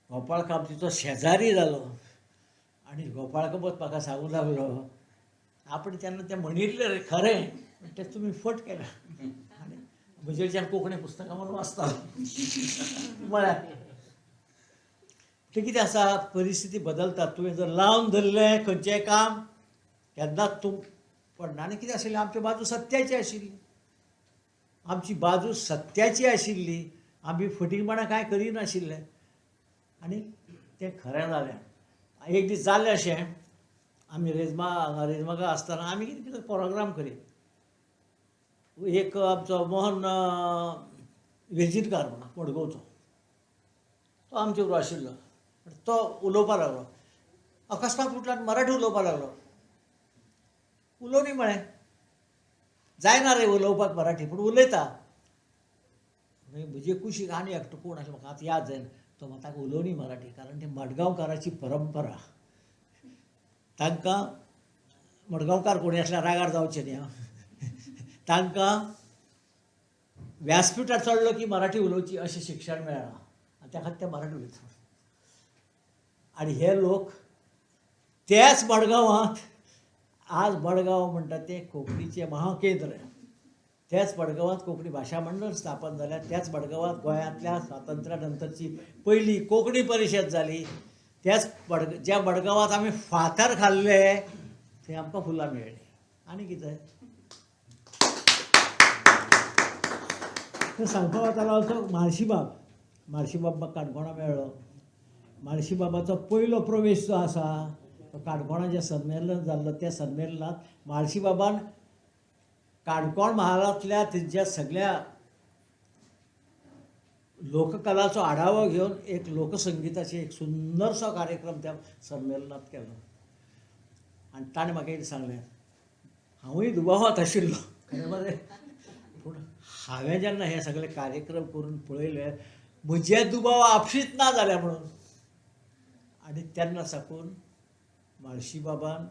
[SPEAKER 6] गोपाळ कामतीचो शेजारी जालो आनी गोपाळ कामत म्हाका सांगूंक लागलो, आपण तेन्ना तें म्हणिल्लें रे खरें, पूण तें तुमी फट केलें. आनी म्हजेच्यान कोंकणी पुस्तकां म्हणून वाचतालो म्हळ्यार तें कितें आसा, परिस्थिती बदलता. तुवें जर लावन धरलें खंयचेंय काम केन्नाच तूं पडना. आनी कितें आशिल्लें, आमची बाजू सत्याची आशिल्ली, आमची बाजू सत्याची आशिल्ली, आमी फटींगपणां कांय करिनाशिल्ले आनी तें खरें जालें. एक दीस जालें अशें, आमी रेजमा हांगा रेजमागा आसतना आमी कितें कितें प्रोग्राम करी. एक आमचो मोहन वेर्जीतकार म्हणून मडगांवचो, तो आमचे बरोबर आशिल्लो. तो उलोवपाक लागलो, अकस्मात उठलो आनी मराठी उलोवपाक लागलो. उलोवनी म्हळें, जायना रे उलोवपाक मराठी, पूण उलयता. मागीर म्हजे कुशीक आनी एकटो कोण आशिल्लो म्हाका आतां याद जायना, तो म्हणटा ताका उलोवनी मराठी, कारण ती मडगांवकाराची परंपरा. तांकां मडगांवकार कोणी आसल्यार रागार जावचे न्ही आं, तांकां व्यासपिठार चडलो की मराठी उलोवची अशें शिक्षण मेळ्ळां आनी त्या खातीर ते मराठी उलयतात. आनी हे लोक त्याच मडगांवांत, आज मडगांव म्हणटा तें कोंकणीचें महाकेंद्र, त्याच मडगांवांत कोंकणी भाशा मंडळ स्थापन जालें, त्याच मडगांवांत गोंयांतल्या स्वातंत्र्या नंतरची पयली कोंकणी परिशद जाली, त्याच ज्या मडगांवांत आमी फातर खाल्ले थंय आमकां फुलां मेळ्ळीं. आनी कितें तें सांगपा वतालो असो म्हाळशीबाब, म्हाळशीबाब म्हाका काणकोणा मेळ्ळो. म्हाळशीबाबाचो पयलो प्रवेश जो आसा तो काणकोणा जें संमेलन जाल्लो त्या संमेलनांत म्हाळशीबाबान काणकोण म्हालांतल्या थंयच्या सगळ्या लोककलाचो आढावो घेवन एक लोकसंगिताची एक सुंदरसो कार्यक्रम त्या संमेलनांत केलो. आनी ताणें म्हाका एक सांगलें, हांवूय दुबावांत आशिल्लो खरें मरे, पूण हांवें जेन्ना हे सगळे कार्यक्रम करून पळयले म्हजे दुबाव आपशींच ना जाले म्हणून. आनी तेन्ना साकून म्हाळशीबाबान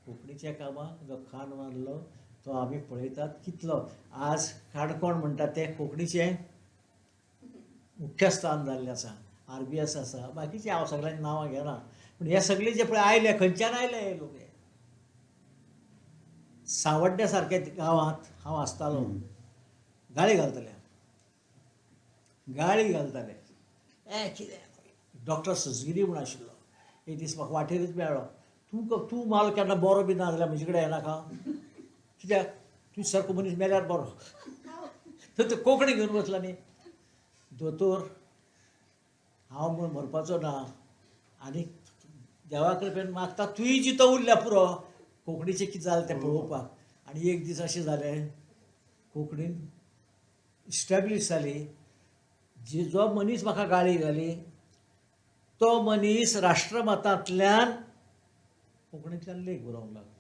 [SPEAKER 6] कोंकणीच्या कामाक जो खांद मारलो तो आमी पळयतात कितलो. आज काणकोण म्हणटा तें कोंकणीचें मुख्य स्थान जाल्लें आसा, RBS आसा, बाकीचें हांव सगळ्यांची नांवां घेना, पूण हे सगळे जे पळय आयले खंयच्यान आयले हे लोक. सावड्ड्या सारक्या गांवांत हांव आसतालो, गाळी घालताले, गाळी घालताले, ए कितें. डॉक्टर सजगिरी म्हूण आशिल्लो, एक दीस म्हाका वाटेरूच मेळ्ळो, तूं माल केन्ना बरो बी ना जाल्यार म्हजे कडेन येनाका, कित्याक तूं सारको मनीस मेल्यार बरो. तर तो कोंकणी घेवन बसला न्ही. दोतोर हांव म्हूण मरपाचो ना आनी देवा कृपेन मागता तूंय जितो उरल्या पुरो कोंकणीचें कितें जालें तें पळोवपाक. आनी एक दीस अशें जालें, कोंकणीन इस्टॅब्लीश जाली, जी जो मनीस म्हाका गाळी घाली तो मनीस राष्ट्रमतांतल्यान कोंकणींतल्यान लेख बरोवंक लागलो.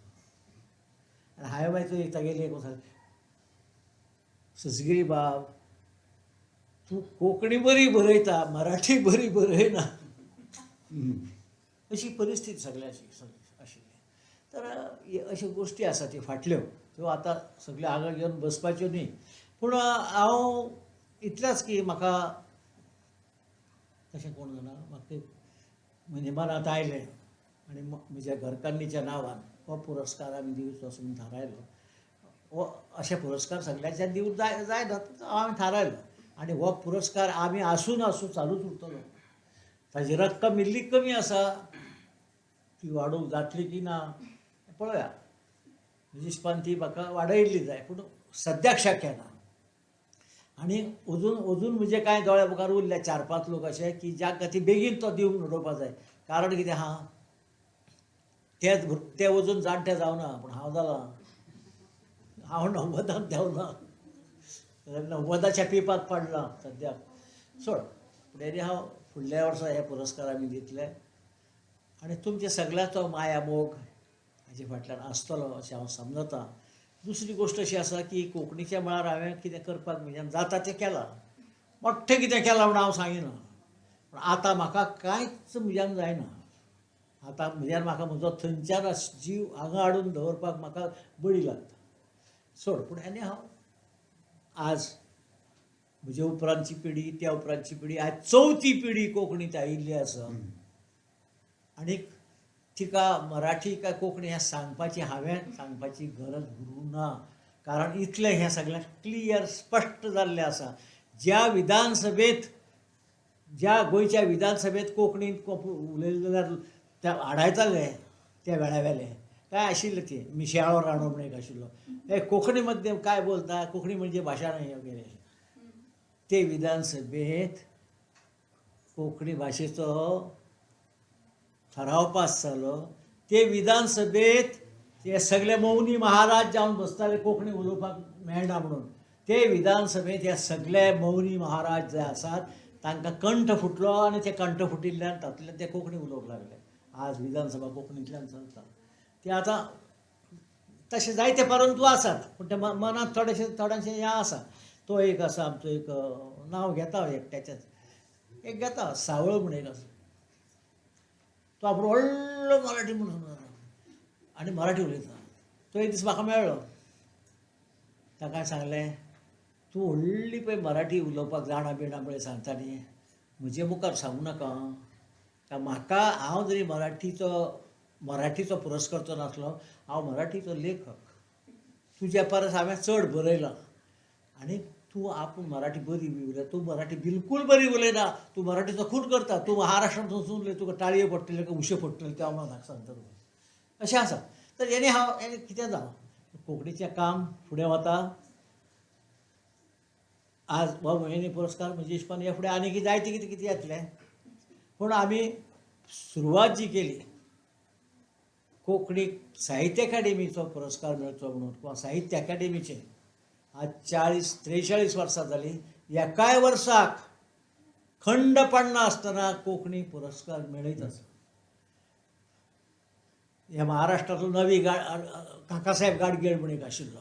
[SPEAKER 6] आनी हांवें मागीर तो एक तागेले लेख सजगिरी बाब तूं कोंकणी बरी बरयता, मराठी बरी बरयना. अशी परिस्थिती सगळ्याची आशिल्ली. तर अश्यो गोश्टी आसा त्यो फाटल्यो, त्यो आतां सगळ्यो आंगार घेवन बसपाच्यो न्ही. पूण हांव इतलेंच की म्हाका तशें कोण जाणा, म्हाका म्हज्या मनांत आयलें आनी म्हज्या घरकान्नीच्या नांवान हो पुरस्कार आमी दिवचो असो म्हूण थारायलो. हो अशे पुरस्कार सगळ्यांच्या दिवंक जायना, हांवें थारायलो. आनी हो पुरस्कार आमी आसूं नासूं चालूच उरतलो. ताजी रक्कम इल्ली कमी आसा, ती वाडोवंक जातली की ना पळोवया. म्हज्या हिसपान ती म्हाका वाडयल्ली जाय, पूण सद्याक शक्य ना. आनी अजून अजून म्हजे कांय दोळ्या मुखार उरले 4-5 लोक अशे की ज्या ती बेगीन तो दिवन उडोवपा जाय. कारण कितें आहा, ते अजून जाणटे जावना, पूण हांव जालां, हांव 90 देंवला, 90च्या पिपांत पडलां सद्याक. सोड, पूण एनी हांव फुडल्या वर्सा हे पुरस्कार आमी दितले आनी तुमचे सगळ्याचो माया मोग हाजे फाटल्यान आसतलो अशें हांव समजतां. दुसरी गोश्ट अशी आसा की कोंकणीच्या मळार हांवें कितें करपाक म्हज्यान जाता तें केलां, मोठ्ठें कितें केलां म्हूण हांव सांगिना, पूण आतां म्हाका कांयच म्हज्यान जायना. आतां म्हज्यान म्हाका म्हजो थंयच्यान जीव हांगा हाडून दवरपाक म्हाका बळी लागता. सोड, पूण एनी हांव आज म्हजे उपरांतची पिढी, त्या उपरांतची पिढी, आज चवथी पिढी कोंकणींत आयिल्ली आसा. आनीक तिका मराठी काय कोंकणी हें सांगपाची, हांवें सांगपाची गरज उरूंक ना, कारण इतलें हें सगळें क्लियर स्पश्ट जाल्लें आसा. ज्या विधानसभेंत, ज्या गोंयच्या विधानसभेंत कोंकणींत उलयलें जाल्यार त्या आडायताले त्या वेळा वेले काय आशिल्लें तें मिशयाळो राणो म्हण एक आशिल्लो, हे कोंकणी मध्ये काय बोलता, कोंकणी म्हणजे भाशा न्हय वगैरे. ते विधानसभेंत कोंकणी भाशेचो ठराव पास जालो. ते विधानसभेंत ते सगळे मौनी महाराज जावन बसताले कोंकणी उलोवपाक मेळना म्हणून. ते विधानसभेंत ह्या सगळे मौनी महाराज जे आसात तांकां कंठ फुटलो आनी ते कंठ फुटिल्ल्यान तातूंतल्यान ते कोंकणी उलोवंक लागले. आज विधानसभा कोंकणींतल्यान चलता. ते आतां तशें जायते परंतु आसात, पूण ते मनांत थोडेशें थोड्यांचें हें आसा. तो एक आसा आमचो एक नांव घेता एकट्याचेंच, एक घेता सावळ म्हण एक आसा, तो आपूण व्हडलो मराठी म्हणून समजता आनी मराठी उलयता. तो एक दीस म्हाका मेळ्ळो, ताका सांगलें तूं व्हडली पळय मराठी उलोवपाक जाणा बिणा पळय सांगता न्ही, म्हजे मुखार सांगू नाका. म्हाका हांव जरी मराठीचो पुरस्कर्तो नासलो, हांव मराठीचो लेखक, तुज्या परस हांवें चड बरयलां आनी तूं आपूण मराठी बरी उलयता, तूं मराठी बिलकूल बरी उलयना, तूं मराठीचो खून करता, तूं महाराष्ट्रांत वचून उलय, तुका टाळयो पडटल्यो काय उशे पडटले तें हांव म्हाका सांगता तुका, अशें आसा. तर हेणे हांव हेणे कितें जावं, कोंकणीचें काम फुडें वता. आज हो मोहिनी पुरस्कार म्हज्या हिशपान ह्या फुडें आनीक जायते कितें कितें येतलें, पूण आमी सुरवात जी केली कोंकणीक साहित्य अकादेमीचो पुरस्कार मेळचो म्हणून, किंवा साहित्य अकादेमीचें आज 40-43 वर्सां जालीं, एकाय वर्साक खंड पडना आसतना कोंकणी पुरस्कार मेळयत आसा. ह्या महाराष्ट्रांतलो नवी काकासाहेब गाडगीळ म्हण एक आशिल्लो,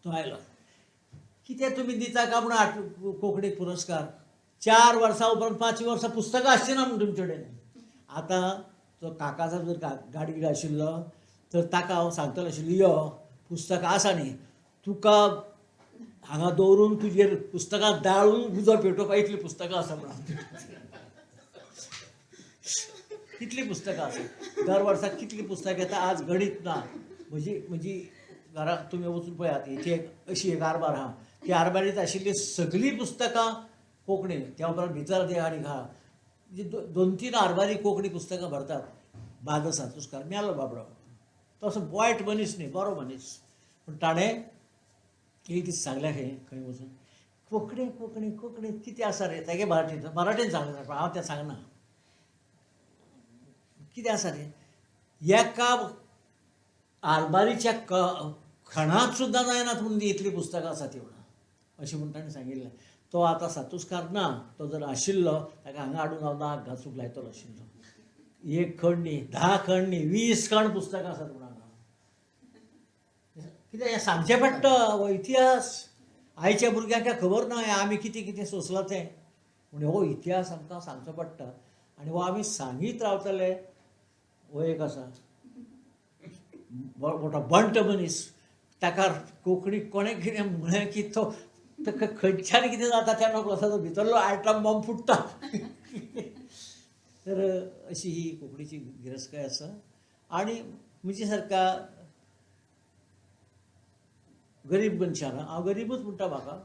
[SPEAKER 6] तो आयलो, कितें तुमी दिता काय म्हूण कोंकणी पुरस्कार, 4 वर्सां उपरांत 5 वर्सां पुस्तकां आसची ना म्हूण तुमचे कडेन. आतां तो काकासाहेब जर गाडगीळ आशिल्लो तर ताका हांव सांगतलो आशिल्लो, यो पुस्तकां आसा न्ही तुका हांगा दवरून तुजेर पुस्तकां दाळून उजो पेटोवपा इतलीं पुस्तकां आसा म्हणून. कितलीं पुस्तकां आसा, दर वर्साक कितलीं पुस्तकां येता आज गणीत ना. म्हजी घरा तुमी वचून पळयात, हेची एक अशी एक आरमार आहा, ती आरमारींत आशिल्लीं सगळीं पुस्तकां कोंकणी, त्या उपरांत भितर ते आनी आहा जी 2-3 आरमारी कोंकणी पुस्तकां भरतात. बादल सातुस्कार मेलो बाबडो, तो असो वायट मनीस न्ही, बरो मनीस, पूण ताणें एक दीस सांगलें खंय खंय वचून कोंकणी कोंकणी कोंकणी कितें आसा रे, तागे मराठीन मराठीन सांगलें, पण हांव तें सांगना, कितें आसा रे, एका आरमारीच्या खणांत सुद्दां जायनात म्हणून इतलीं पुस्तकां आसा ती म्हणून अशें म्हूण ताणें सांगिल्लें. तो आतां सातुस्कार ना, तो जर आशिल्लो ताका हांगा हाडून हांव नाक घासूंक लायतलो आशिल्लो. 1 खण न्ही, 10 खण न्ही, 20 खण पुस्तकां आसात म्हणून हांगा. कित्याक हें सांगचें पडटा, हो इतिहास आयच्या भुरग्यांक खबर ना हें आमी कितें कितें सोंसलां तें, पूण हो इतिहास आमकां सांगचो पडटा आनी हो आमी सांगीत रावतले. हो एक आसा मोठो बंट मनीस, ताका कोंकणी कोणें कितें म्हळें की तो ताका खंयच्यान कितें जाता त्या नकळो, ताचो भितरलो आयटम बॉम्ब फुट्टा. तर अशी ही कोंकणीची गिरेस्तकाय आसा. आनी म्हजे सारक्या गरीब मनशान, हांव गरीबूच म्हणटा, म्हाका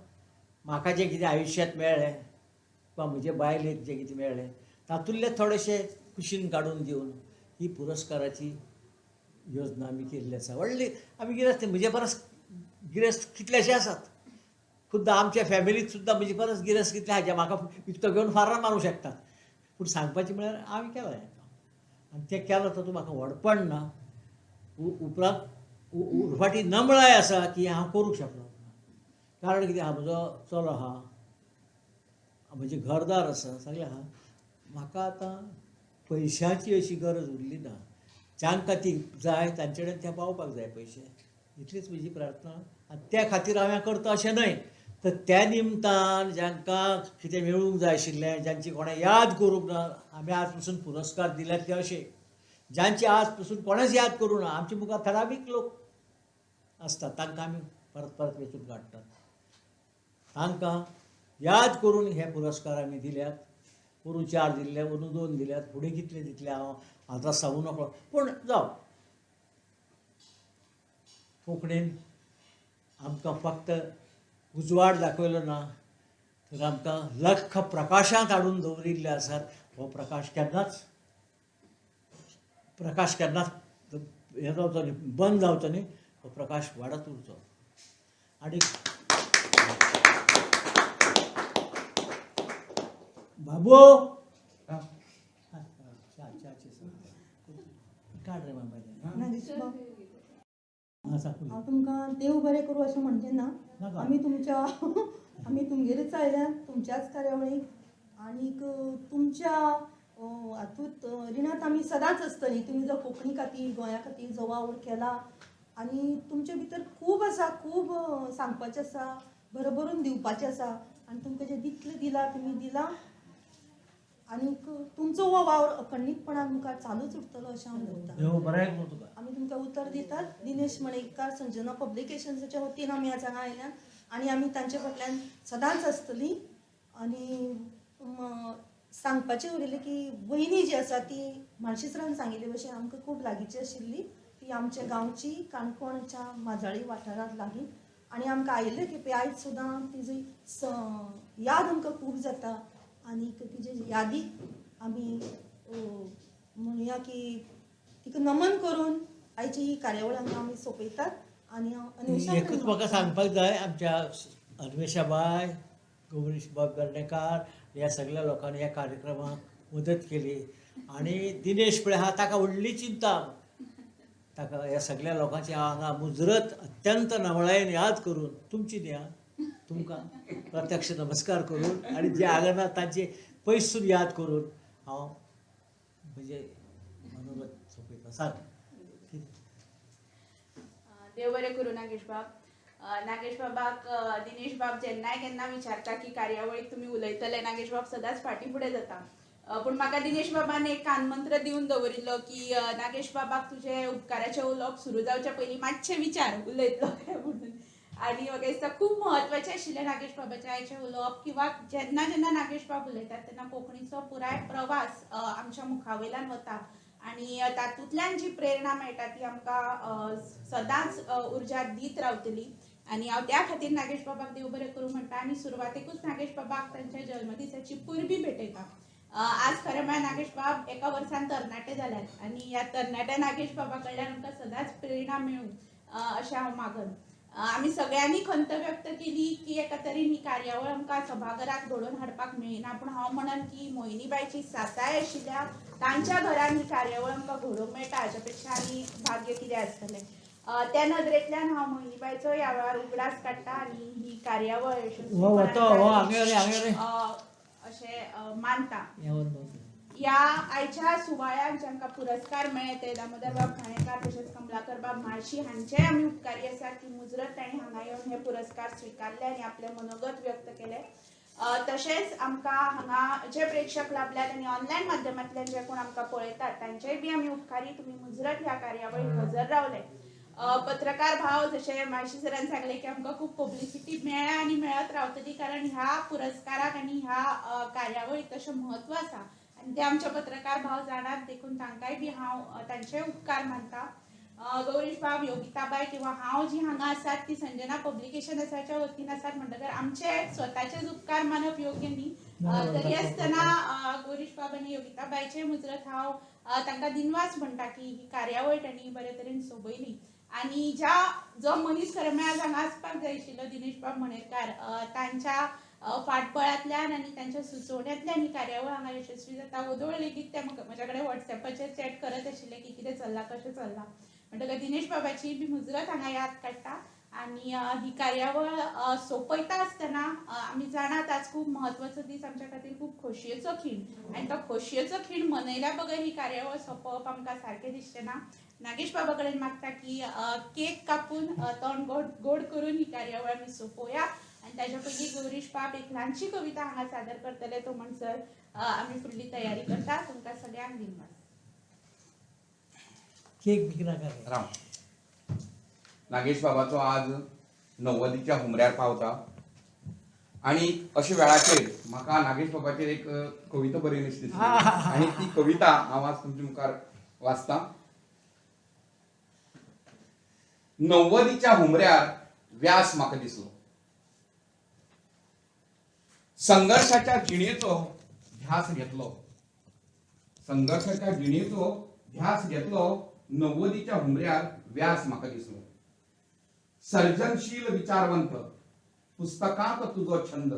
[SPEAKER 6] म्हाका जें कितें आयुश्यांत मेळ्ळें किंवा म्हजे बायलेक जें कितें मेळ्ळें तातूंतलें थोडेशें कुशीन काडून दिवन ही पुरस्काराची योजना आमी केल्ली आसा. व्हडली आमी गिरेस्त, म्हजे परस गिरेस्त कितलेशे आसात, खुद्द आमच्या फॅमिलींत सुद्दां म्हजे परस गिरेस्त कितले हाजे म्हाका विकतो घेवन फारान मारूंक शकतात, पूण सांगपाचें म्हळ्यार हांवें केलां हें काम आनी तें केलां तातूंत म्हाका व्हडपण ना, उपरांत उरफाटी नमळाय आसा की हांव करूंक शकलो. कारण कितें आहा, म्हजो चलो आहा, म्हजें घरदार आसा, सगळें आहा, म्हाका आतां पयशांची अशी गरज उरली ना. जांकां ती जाय तांचे कडेन ते पावपाक जाय पयशे, इतलीच म्हजी प्रार्थना. आनी त्या खातीर हांव हें करता अशें न्हय, तर त्या निमतान जांकां कितें मेळूंक जाय आशिल्लें, जांची कोणें याद करूंक ना, आमी आज पसून पुरस्कार दिल्यात ते अशे. जांची आज पसून कोणेच याद करूं ना. आमचे मुखार ठरावीक लोक आसतात, तांकां आमी परत परत वेंचून काडटात. तांकां याद करून हे पुरस्कार आमी दिल्यात. पोरूं 4 दिल्ले, अंदू 2 दिल्यात, फुडें कितले दितले हांव आतां सांगू नकळो, पूण जावं. कोंकणीन आमकां फक्त उजवाड दाखयलो ना तर आमकां लख प्रकाशांत हाडून दवरिल्ले आसात. हो प्रकाश केन्नाच हें जावचो न्ही, बंद जावचो न्ही, हो प्रकाश वाडत उरचो. आनी बाबू काड रे बाबा.
[SPEAKER 1] नागेश बाब,
[SPEAKER 6] सांग.
[SPEAKER 1] हांव तुमकां देव बरें करूं अशें म्हणचें ना.
[SPEAKER 6] नाका.
[SPEAKER 1] आमी तुमच्या आमी तुमगेरूच आयल्यात तुमच्याच कार्यावळीक, आनीक तुमच्या हातूंत रिणांत आमी सदांच आसतलीं. तुमी जो कोंकणी खातीर, गोंया खातीर जो वावर केला, आनी तुमचे भितर खूब आसा, खूब सांगपाचें आसा, भरभरून दिवपाचें आसा, आनी तुमकां जें दितलें दिलां तुमी दिलां, आनीक तुमचो हो वावर अखंडीतपणान मुखार चालूच उरतलो अशें हांव धरतां.
[SPEAKER 6] देव बरें करूं तुका.
[SPEAKER 1] आमी तुमकां उतर दितात. दिनेश मणेरकार संजना पब्लिकेशन्साच्या वतीन आमी आज हांगा आयल्यात आनी आमी तांचे फाटल्यान सदांच आसतलीं. आनी सांगपाचें उरिल्लें की वयनी जी आसा ती म्हाळशी सरान सांगिल्ले भशेन आमकां खूब लागींची आशिल्ली. ती आमच्या गांवची, काणकोणच्या माजाळी वाठारांत लागीं, आनी आमकां आयिल्ले खेपे आयज सुद्दां तिजी याद आमकां खूब जाता. आनी तिजे यादीक आमी म्हणुया की तिका नमन करून आयची ही कार्यावळ हांगा आमी सोंपयतात. आनी अन्वेषा
[SPEAKER 6] एकूच म्हाका सांगपाक जाय, आमच्या अन्वेषाबाय, गौरीश बाब वेर्णेकार ह्या सगळ्या लोकांनी ह्या कार्यक्रमाक मदत केली. आनी दिनेश पळय आहा, ताका व्हडली चिंता, ताका ह्या सगळ्या लोकांची हांगा मुजरत अत्यंत नमळायेन याद करून तुमची न्ही आं, तुमकां प्रत्यक्ष नमस्कार करून आनी जे हांगा ना तांचे पयसून याद करून हांव म्हणजे मनोरथ सोंपयता. सांग.
[SPEAKER 5] देव बरें करूं नागेश बाब. नागेश बाबाक दिनेश बाब जेन्नाय केन्ना विचारता की कार्यावळीक तुमी उलयतले, नागेश बाब सदांच फाटीं फुडें जाता. पूण म्हाका दिनेश बाबान एक कानमंत्र दिवन दवरिल्लो की नागेश बाबाक तुजें उपकाराचें उलोवप सुरू जावच्या पयलीं मातशें विचार उलयतलो काय म्हणून. आनी म्हाका दिसता खूब म्हत्वाचें आशिल्लें नागेश बाबाचें आयचें उलोवप, किंवा जेन्ना जेन्ना नागेश बाब उलयतात तेन्ना कोंकणीचो पुराय प्रवास आमच्या मुखावयल्यान वता आनी तातूंतल्यान जी प्रेरणा मेळटा ती आमकां सदांच उर्जा दीत रावतली. आनी हांव त्या खातीर नागेश बाबाक देव बरें करूं म्हणटा. आनी सुरवातेकूच नागेश बाबाक तांच्या जल्मदिसाची परबी भेटयता. आज खरें म्हळ्यार नागेश बाब एका वर्सान तरणाटे जाल्यात आनी ह्या तरणाट्या नागेश बाबा कडल्यान आमकां सदांच प्रेरणा मेळूं अशें हांव मागन. आमी सगळ्यांनी खंत व्यक्त केली की एका तरेन ही कार्यावळ आमकां सभाघराक घडोवन हाडपाक मेळना, पूण हांव म्हणन की मोहिनीबायची सासाय आशिल्ल्या तांच्या घरान ही कार्यावळ आमकां घडोवंक मेळटा हाच्या पेक्षा आनी भाग्य कितें आसतलें. त्या नदरेंतल्यान हांव मोहिनीबायचो ह्या वेळार उगडास काडटा आनी ही कार्यावळ अशें मानता. ह्या आयच्या सुवाळ्याक जांकां पुरस्कार मेळ्ळे ते दामोदर बाब घाणेकार तशेंच कमलाकर बाब म्हाळशी हांचेय आमी उपकारी आसात की मुजरत तांणी हांगा येवन हे पुरस्कार स्विकारले आनी आपलें मनोगत व्यक्त केलें. तशेंच आमकां हांगा जे प्रेक्षक लाभल्यात आनी ऑनलायन माध्यमांतल्यान जे कोण आमकां पळयतात तांचेय बी आमी उपकारी, तुमी मुजरत ह्या कार्यावळीक हजर रावले. पत्रकार भाव जशें म्हाळशी सरान सांगलें की आमकां खूब पब्लिसिटी मेळ्ळ्या आनी मेळत रावतली, कारण ह्या पुरस्काराक आनी ह्या कार्यावळीक तशें म्हत्व आसा आनी ते आमचे पत्रकार भाव जाणात, देखून तांकांय बी हांव तांचेय उपकार मानता. गौरीश बाब, योगिताबाय किंवा हांव जी हांगा आसात ती संजना पब्लिकेशनाच्या वतीन आसात, म्हणटकर आमचे स्वताचेच उपकार मानप योग्य न्ही. तरी आसतना गौरीश बाब आनी योगिताबायचे मुजरत हांव तांकां दिनवास म्हणटा की ही कार्यावळ तांणी बरे तरेन सोबयली. आनी ज्या जो मनीस खरें म्हळ्यार हांगा आसपाक जाय आशिल्लो दिनेश बाब मणेरकार, तांच्या फाटबळांतल्यान आनी तांच्या सुचोवण्यांतल्यान ही कार्यावळ हांगा यशस्वी जाता. वदोळ लेगीत ते म्हज्या कडेन वॉट्सॅपाचेर चॅट करत आशिल्ले की कितें चल्लां, कशें चल्लां. म्हणटकर दिनेश बाबाची बी मुजरत हांगा याद काडटा. आनी ही कार्यावळ सोंपयता आसतना आमी जाणात आज खूब म्हत्वाचो दीस, आमच्या खातीर खूब खोशयेचो खीण, आनी तो खोशयेचो खीण मनयल्या बगर ही कार्यावळ सोंपोवप आमकां सारकें दिसचें ना. नागेश बाबा कडेन मागता की केक कापून तोंड गोड गोड करून ही कार्यावळ आमी सोंपोवया. आनी ताच्या पयलीं गौरीश बाब एक ल्हानशी कविता हांगा सादर करतले, तो म्हणसर आमी फुडली तयारी करता. तुमकां सगळ्यांक दिनवास.
[SPEAKER 6] केक बीक नाका रे.
[SPEAKER 2] राव. नागेश बाबाचो आज 90च्या हुमऱ्यार पावता आनी अशा वेळाचेर म्हाका नागेश बाबाचेर एक कविता बरयली दिसली आनी ती कविता हांव आज तुमच्या मुखार वाचता. 90च्या हुमऱ्यार व्यास म्हाका दिसलो, संघर्शाच्या जिणेचो ध्यास घेतलो, संघर्शाच्या जिणेचो ध्यास घेतलो, 90च्या हुमऱ्यार व्यास म्हाका दिसलो. सर्जनशील विचारवंत, पुस्तकांत तुजो छंद,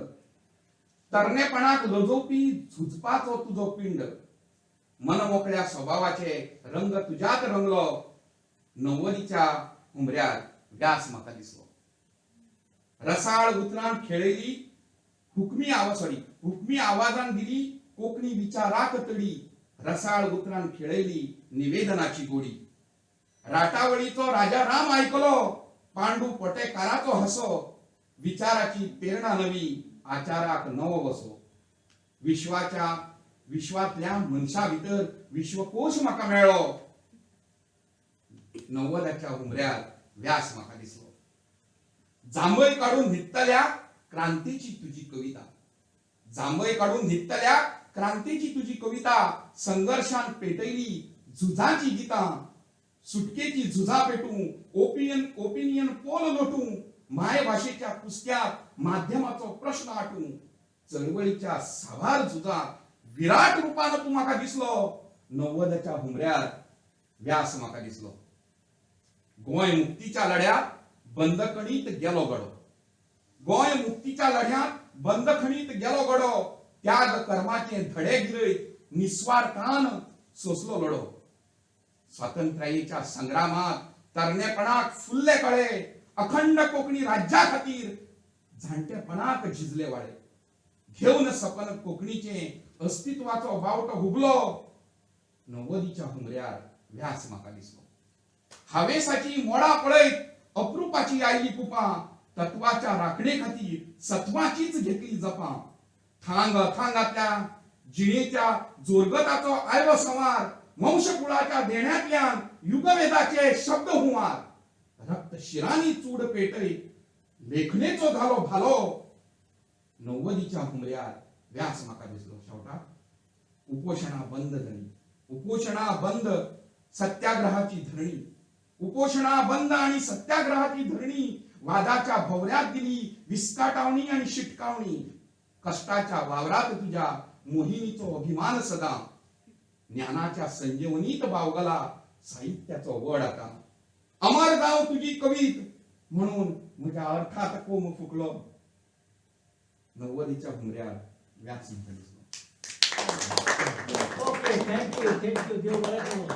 [SPEAKER 2] तरणेपणाक लजोवपी झुजपाचो तुजो पिंड, मनमोकळ्या स्वभावाचे रंग तुज्यात रंगलो, 90च्या हुमऱ्यार व्यास म्हाका दिसलो. रसाळ उतरान खेळयली हुकमी आवाज, सॉरी, हुकमी आवाजान दिली कोंकणी विचाराक तडी, रसाळ उतरान खेळयली निवेदनाची गोडी. राटावळीचो राजा राम आयकलो, पांडू पटेकाराचो हसो, विचाराची प्रेरणा नवी, आचाराक नवो वसो. विश्वाच्या विश्वांतल्या मनशा भितर विश्वकोश म्हाका मेळ्ळो, 90च्या हुमऱ्यार व्यास म्हाका दिसलो. जांभय काडून न्हिदतल्या क्रांतीची तुजी कविता, जांभय काडून न्हिदतल्या क्रांतीची तुजी कविता, संघर्शान पेटयली झुजाची गितां, सुटकेची झुजां पेटूं, ओपिनियन पोल लोटूं, मायभाशेच्या कुसक्यात माध्यमाचो प्रश्न आटूं, चळवळीच्या साबार झुजांत विराट रुपान तूं म्हाका दिसलो, 90च्या हुमऱ्यार व्यास म्हाका दिसलो. गोंय मुक्तीच्या लढ्यात बंदखणीत गेलो गडो, गोंय मुक्तीच्या लढ्यात बंदखणीत गेलो गडो, त्याग कर्माचे धडे गिरयत निस्वार्थान सोंसलो लढो. स्वातंत्र्याच्या संग्रामात तरणेपणाक फुल्ले कळे, अखंड कोंकणी राज्या खातीर जाणटेपणाक झिजले वाळे, घेवन सपन कोंकणीचे अस्तित्वाचो बावटो हुबलो, 90च्या हुमऱ्यार व्यास म्हाका दिसलो. हावेसाची मोडा पळयत अप्रुपाची आयली कुपां, तत्वाच्या राखणे खातीर सत्वाचीच घेतली जपां, थांग अथांगांतल्या जिणेच्या जोरगताचो आयलो संवार, वंशकुळाच्या देण्यांतल्यान युगवेदाचे शब्द हुंवार, रक्त शिरांनी चूड पेटयत लेखणेचो घालो भालो, 90च्या हुमऱ्यार व्यास म्हाका दिसलो. शेवटाक उपोशणा बंद जाली, उपोशणा बंद सत्याग्रहाची धरणी, उपोशणा बंद आणि सत्याग्रहाची धरणी, वादाच्या भोवऱ्यात दिली विस्काटावणी आणि शिटकावणी, कष्टाच्या वावरात तुझ्या मोहिनीचो अभिमान सदा, ज्ञानाच्या संजीवनीत बावगला साहित्याचो वड आता, अमर जाव तुजी कवीत म्हणून म्हज्या अर्थात कोम फुकलो, 90च्या हुमऱ्यार व्यास म्हाका दिसलो.
[SPEAKER 6] Okay, thank you, thank you. देव बरें करूं.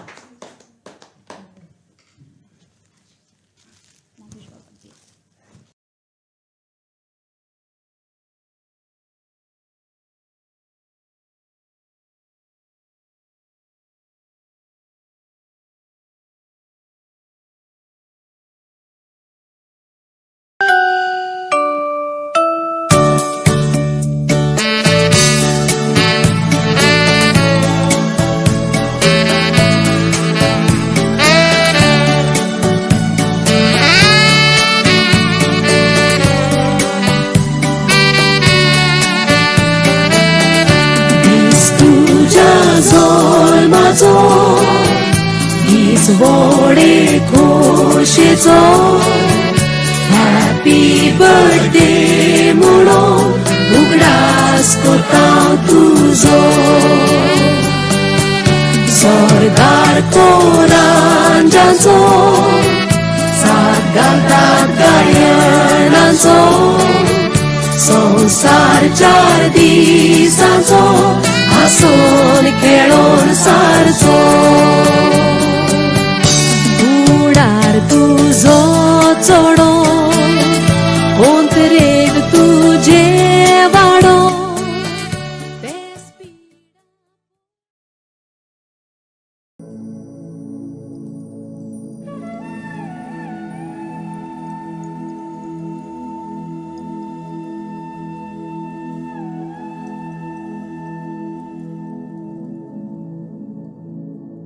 [SPEAKER 5] नागेश बाबाची.
[SPEAKER 7] तुज्या जल्माचो दीस व्हडे खोशेचो, हॅपी बर्थडे म्हणून उगडास करता तुजो. सरदार कोरांजाचो साथ घालतात गायनाचो, संवसार 4 दिसांचो हांसून खेळून सारचो. उडार तुजो चड